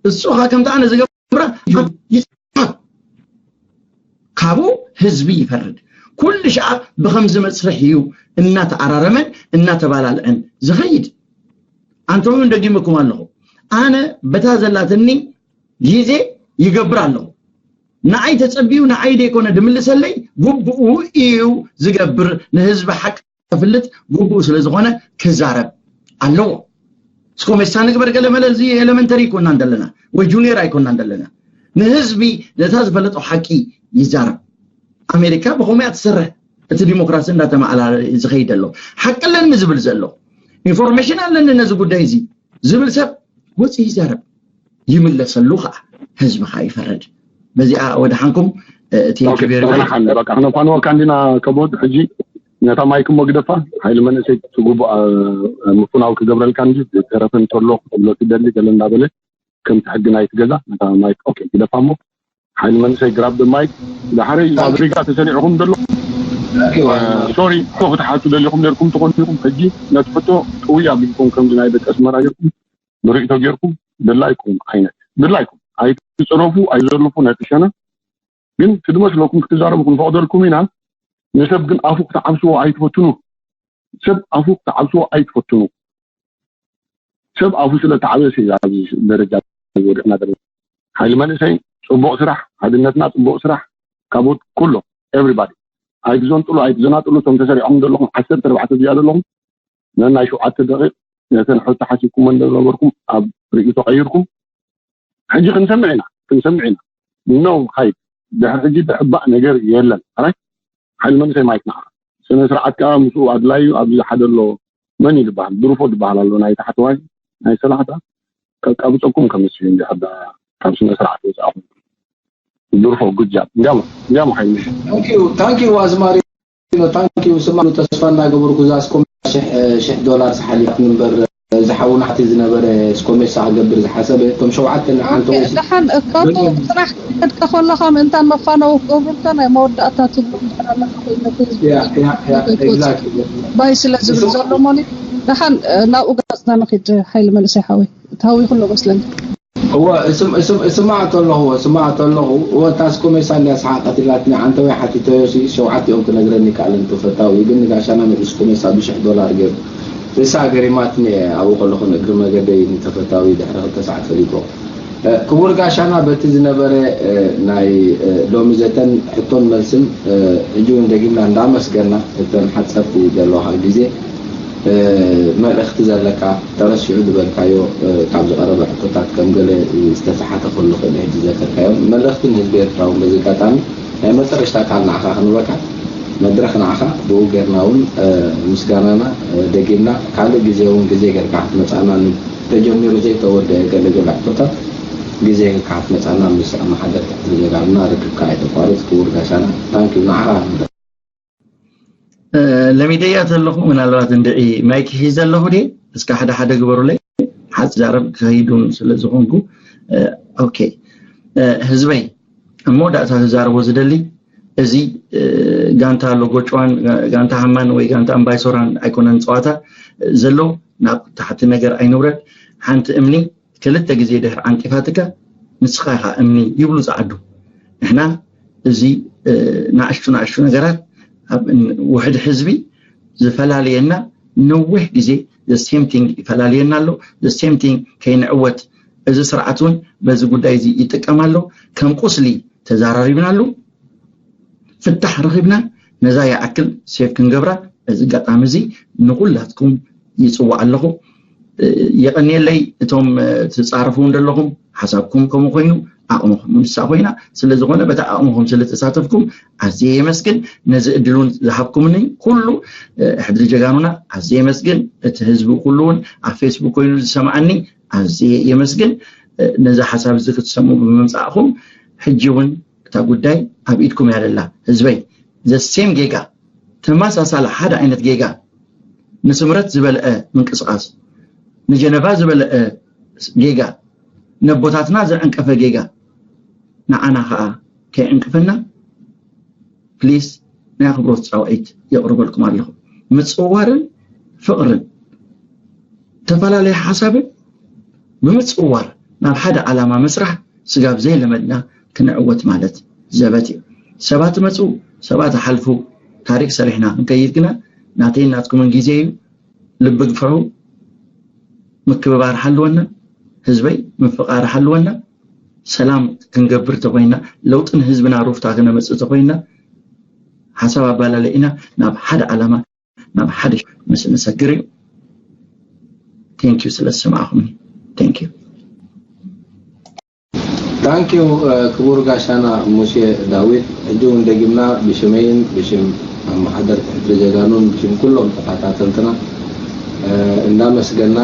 እሱ ኸዓ ከምቲ ኣነ ዝገብራ ይጽሓፍ። ካብኡ ህዝቢ ይፈርድ። ኩሉ ሻዕ ብኸምዚ መስርሕ እዩ እናተኣራረመን እናተባላልዐን ዝኸይድ። ኣንተውን ደጊመኩም ኣለኹ። ኣነ በታ ዘላትኒ ግዜ ይገብር ኣለኹ። ንዓይ ተጸቢዩ ንዓይ ደይኮነ ድምልሰለይ፣ ግቡኡ እዩ ዝገብር። ንህዝቢ ሓቂ ከፍልጥ ግቡኡ ስለ ዝኾነ ክዛረብ ኣለዎ። ስኮሜሳ ንግበር ገለ መለ፣ እዚ ኤለመንተሪ ኣይኮናን ዘለና፣ ወይ ጁኒየር ኣይኮናን ዘለና። ንህዝቢ ነታ ዝፈለጦ ሓቂ ይዛረብ። ኣሜሪካ ብኸምኡ እያ ትሰርሕ፣ እቲ ዲሞክራሲ እንዳተማእላ ዝኸይድ ዘሎ። ሓቂ ኣለኒ ዝብል ዘሎ፣ ኢንፎርሜሽን ኣለኒ ነዚ ጉዳይ እዚ ዝብል ሰብ ወፂኡ ይዛረብ፣ ይምለሰሉ ከዓ፣ ህዝቢ ከዓ ይፈረድ። በዚኣ ወደሓንኩም፣ እ፣ thank you very much። በቃ ክነፋንወካ እንዲና ከቦድ። ሕጂ ነታ ማይክ እሞ ግደፋ፣ ሓይሊ መንእሰይ ትግቡእ፣ እ፣ ምፍናው ክገብረልካ እንዲ ዝተረፈ እንተሎ ክትብሎ ትደሊ ገለ እንዳበለ፣ ከምቲ ሕጊ ናይቲ ገዛ ነታ ማይክ፣ ኦኬ፣ ግደፋ እሞ። ሓይሊ መንእሰይ ግራብ ማይክ። ዳሕረይ ኣብ ሪጋ ተሰሪዕኹም ዘሎ፣ እ፣ ሶሪ፣ ሕቶ ክትሓቱ ደሊኹም ነርኩም ትኾኑ ኢኹም። ሕጂ ነቲ ሕቶ ጥውይ ኣቢልኩም ከምዚ ናይ ደቂ ኣስመራ ጌርኩም ንርእይቶ ጌርኩም ድላይኩም ዓይነት ድላይኩም ኣይትጽረፉ፣ ኣይዘልፉ ነቲ ሸነ። ግን ትድመስለኩም ክትዛረቡ ክንፈቕደልኩም ኢና። ንሰብ ግን ኣፉ ክትዓብስዎ ኣይትፈትኑ። ሰብ ኣፉ ክትዓብስዎ ኣይትፈትኑ። ሰብ ኣፉ ስለ ተዓበሰ እዩ ኣብዚ ደረጃ ወዲቕና ዘለና። ሓይሊ መንእሰይ ጽቡቕ ስራሕ፣ ሓድነትና ጽቡቕ ስራሕ፣ ካብኦት ኩሎ፣ ኤቭሪባዲ። ኣይትዘንጥሉ፣ ኣይትዘናጥሉ። እቶም ተሰሪዖም ዘለኹም ዓሰርተ ኣርባዕተ ዝያዳ ኣለኹም፣ ነናይ ሸውዓተ ደቂቕ ነተን ሕቶ ሓሲብኩመን ዝነበርኩም ኣብ ርእይቶ ቀይርኩም። ሕጂ ክንሰምዕ ኢና፣ ክንሰምዕ ኢና። ኖ ሃይፕ። ድሕሪ ሕጂ ድሕባእ ነገር የለን። ኣራይ ሓይሊ መንእሰይ ማይክ ንዓ። ስነ ስርዓት ከኣ ምስኡ ኣድላዩ ኣብዚ ሓደ ኣሎ። መን እዩ ዝበሃል? ድሩፎ ዝበሃል ኣሎ፣ ናይ ታሕተዋይ ናይ ሰላሕታ። ከቃብጸኩም ከመስል እንዲ ሕዳ ካብ ስነ ስርዓት ወጻእኹም። ድሩፎ፣ ጉድ ጃብ። እንዲያሞ፣ እንዲያሞ ሓይሊ። ታንክ ዩ፣ ታንክ ዩ ኣዝማሪ። ታንክ ዩ። ስማ ተስፋ እንዳገበርኩ እዛ ስኮሜሳ ሽሕ፣ ሽሕ ዶላር ዝሓሊፋት ምንበር፣ ዝሓውና ሓቲ ዝነበረ ስኮሜሳ ክገብር ዝሓሰበ እቶም ሸውዓተ ንሓንቲ ኦኬ፣ ወይሲ ደሓን እካቶ ስራሕ ክትከድካ ከለኻ ምእንታን መፋነዊ ክገብሩልካ ናይ መወዳእታ ትብሉ እንድሕር ኣለካ ኮይኑ እቲ ህዝቢ ያ፣ ያ፣ ያ፣ ከይትወጽእ ኤግዛክትሊ። ባይ ስለ ዝብል ዘሎ ሞኒ ደሓን፣ እ፣ ናብኡ ገጽና ንኺድ ሓይሊ መንእሰይ ሓወይ። ተሃዊኹ ኣሎ መስለኒ። እወ፣ እስም-፣ እስም-፣ እስማዕ ተለኹ፣ እስማዕ ተለኹ። እወ፣ እታ ስኮሜሳ እንድያ ሰሓቐት ኢላትኒ፣ ዓንተወይ ሓቲተዮ ሲ፣ ሸውዓቲኦም ክነግረኒ ይከኣል እንተፈታዊ፣ ግን ንጋሻና ንጉስ ስኮሜሳ ብሽሕ ዶላር ገይሩ። ንሳ ገሪማትኒ እየ፣ ኣብኡ ከለኹ ንእግሪ መገደይ ንተፈታዊ ድሕሪ ክልተ ሰዓት ፈሊጥዎ። እ፣ ክቡር ጋሻና በቲ ዝነበረ፣ እ፣ ናይ፣ እ፣ ሎሚ ዘተን ሕቶን መልስን፣ እ፣ ሕጂ እውን ደጊምና እንዳመስገና እተን ሓጸርቲ ዘለዋ ግዜ እ፣ መልእኽቲ ዘለካ ተረሲዑ ዝበልካዮ፣ እ፣ ካብ ዝቐረበ ሕቶታት ከም ገለ ዝተተሓተ ክህሉ ክእል ሕጂ ዘከርካዮም መልእኽቲ ንህዝቢ ኤርትራ እውን በዚ ኣጋጣሚ ናይ መጨረሽታ ቃል ንዓኻ ክንበካ መድረኽ ንዓኻ ብኡ ጌርና እውን፣ እ፣ ምስጋናና፣ እ፣ ደጊምና ካልእ ግዜ እውን ግዜ ጌርካ ክትመጻና ን-፣ ተጀሚሩ ዘይተወደአ ገለ ገለ ሕቶታት ግዜ ካብ መጻና ምስ ኣመሓደርቲ ጀጋኑና ርክብካ ኣይተቋርጽ ክቡር ጋሻና። ታንኪዩ ንዓኻ። ለሚደያ ዘለኹ ምናልባት እንድዒ ማይክ ሒዘ ኣለኹ ድየ? እስከ ሓደ ሓደ ግበሩለይ። ሓፂር ዛረብ ክኸይዱን ስለ ዝኾንኩ። ኦኬ ህዝበይ፣ ኣብ መወዳእታ ክዛረቦ ዝደሊ እዚ ጋንታ ሎጎጭዋን ጋንታ ሃማን ወይ ጋንታ እምባይሶራን ኣይኮነን ፀዋታ ዘሎ። ናብ ታሕቲ ነገር ኣይንውረድ። ሓንቲ እምኒ ክልተ ግዜ ድሕር ዓንቂፋትካ ንስኻ ኢኻ እምኒ ይብሉ ጸዓዱ። ንሕና እዚ ንኣሽቱ ንኣሽቱ ነገራት ኣብ ውሕድ ህዝቢ ዝፈላልየና ነዊሕ ግዜ the same thing ይፈላልየና ኣሎ። The same thing ከይንዕወት እዚ ስርዓት እውን በዚ ጉዳይ እዚ ይጥቀም ኣሎ። ከም ቁስሊ ተዛራሪብናሉ። ፍታሕ ረኺብና ነዛ ይኣክል ሴፍ ክንገብራ እዚ ኣጋጣሚ እዚ ንኹላትኩም ይፅዋዕ ኣለኹ። የቐንየለይ እቶም ትፃረፉ እውን ዘለኹም ሓሳብኩም ከምኡ ኮይኑ ዓቕምኹም ንሳ ኮይና ስለ ዝኾነ በታ ዓቕምኹም ስለ ተሳተፍኩም ኣዝየ የመስግን። ነዚ እድል እውን ዝሃብኩምኒ ኩሉ ሕድሪ ጀጋኑና ኣዝየ የመስግን። እቲ ህዝቢ ኩሉ እውን ኣብ ፌስቡክ ኮይኑ ዝሰምዓኒ ኣዝየ የመስግን። ነዚ ሓሳብ እዚ ክትሰምዑ ብምምፃእኹም ሕጂ እውን እታ ጉዳይ ኣብ ኢድኩም እያ ዘላ ህዝበይ። ዘሴም ጌጋ ተመሳሳሊ ሓደ ዓይነት ጌጋ ንስምረት ዝበልዐ ምንቅስቃስ ንጀነቫ ዝበልዐ ጌጋ ነቦታትና ዘዕንቀፈ ጌጋ ንዓና ከዓ ከይዕንቅፈና ፕሊስ ናይ ኣኽብሮት ፃውዒት የቕርበልኩም ኣለኹ። ምፅዋርን ፍቕርን ተፈላለየ ሓሳብን ብምፅዋር ናብ ሓደ ዓላማ ምስራሕ ስጋብ ዘይለመድና ክንዕወት ማለት ዘበት እዩ። ሰባት መፁ፣ ሰባት ሓልፉ፣ ታሪክ ሰሪሕና ክንከይድ ግና ናተይን ናትኩምን ግዜ እዩ። ልቢ ግፍሑ፣ ምክብባር ሓልወና፣ ህዝበይ ምፍቃር ሓልወና፣ ሰላም ክንገብር ተኮይና፣ ለውጢ ንህዝብና ሩፍታ ክነመፅእ ተኮይና፣ ሓሳብ ኣባላለ ኢና ናብ ሓደ ዓላማ ናብ ሓደ ምስ ንሰግር እዩ። ቴንኪዩ ስለ ዝሰማዕኹምኒ። ቴንኪዩ። ታንኪዩ ክቡር ጋሻና ሙሴ ዳዊት። ሕጂ እውን ደጊምና ብሽመይን ብሽም ኣመሓደርቲ ሕድሪ ጀጋኑን ብሽም ኩሎም ተኸታተልትና እንዳመስገና፣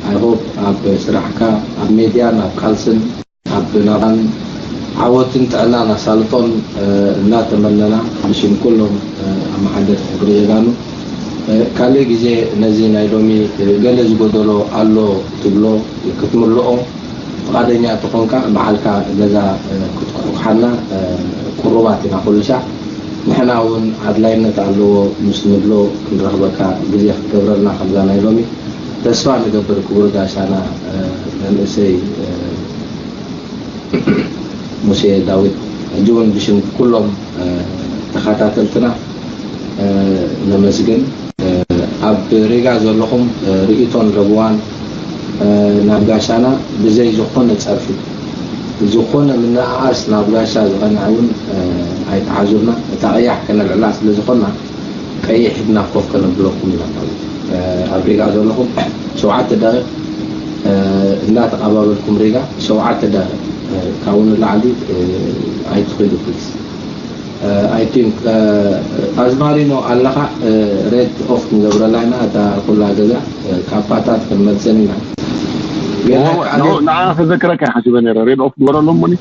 ኣይሆፕ ኣብ ስራሕካ ኣብ ሜድያን ኣብ ቃልስን ኣብ ናባን ዓወትን ጥዕናን ኣሳልጦን እናተመነና ብሽም ኩሎም ኣመሓደርቲ ሕድሪ ጀጋኑ ካልእ ግዜ ነዚ ናይ ሎሚ ገለ ዝጎደሎ ኣሎ ትብሎ ክትምልኦ ፍቓደኛ ተኾንካ በዓልካ ገዛ ክትኩሕኩሓና ቁሩባት ኢና። ኩሉ ሻዕ ንሕና እውን ኣድላይነት ኣለዎ ምስ ንብሎ ክንረኽበካ ግዜ ክትገብረልና ከምዛ ናይ ሎሚ ተስፋ ንገብር። ክቡር ጋሻና መንእሰይ ሙሴ ዳዊት፣ ሕጂ እውን ብሽም ኩሎም ተኸታተልትና ነመስግን። ኣብ ሪጋ ዘለኹም ርእይቶን ለብዋን ናብ ጋሻና ብዘይ ዝኾነ ጸርፊ ዝኾነ ምንእኣስ ናብ ጋሻ ዝቐንዐ እውን ኣይትሓዙልና። እታ ቀያሕ ከነልዕላ ስለ ዝኾና ቀይሕ ኢድና ኮፍ ከነብለኩም ኢና ማለት እዩ። ኣብ ሪጋ ዘለኹም ሸውዓተ ደቂቕ እንዳተቐባበልኩም ሪጋ ሸውዓተ ደቂቕ ካብኡ ንላዕሊ ኣይትኽእሉ ፕሊስ። I think ኣዝማሪኖ ኣለኻ ሬድ ኦፍ ክንገብረላ ኢና እታ ኩላ ገዛ ካፓታት ክንመልሰን ኢና። ንዓ ክዘክረካ ሓሲበ ነረ ሬድ ኦፍ ግበረሎም ሞኒ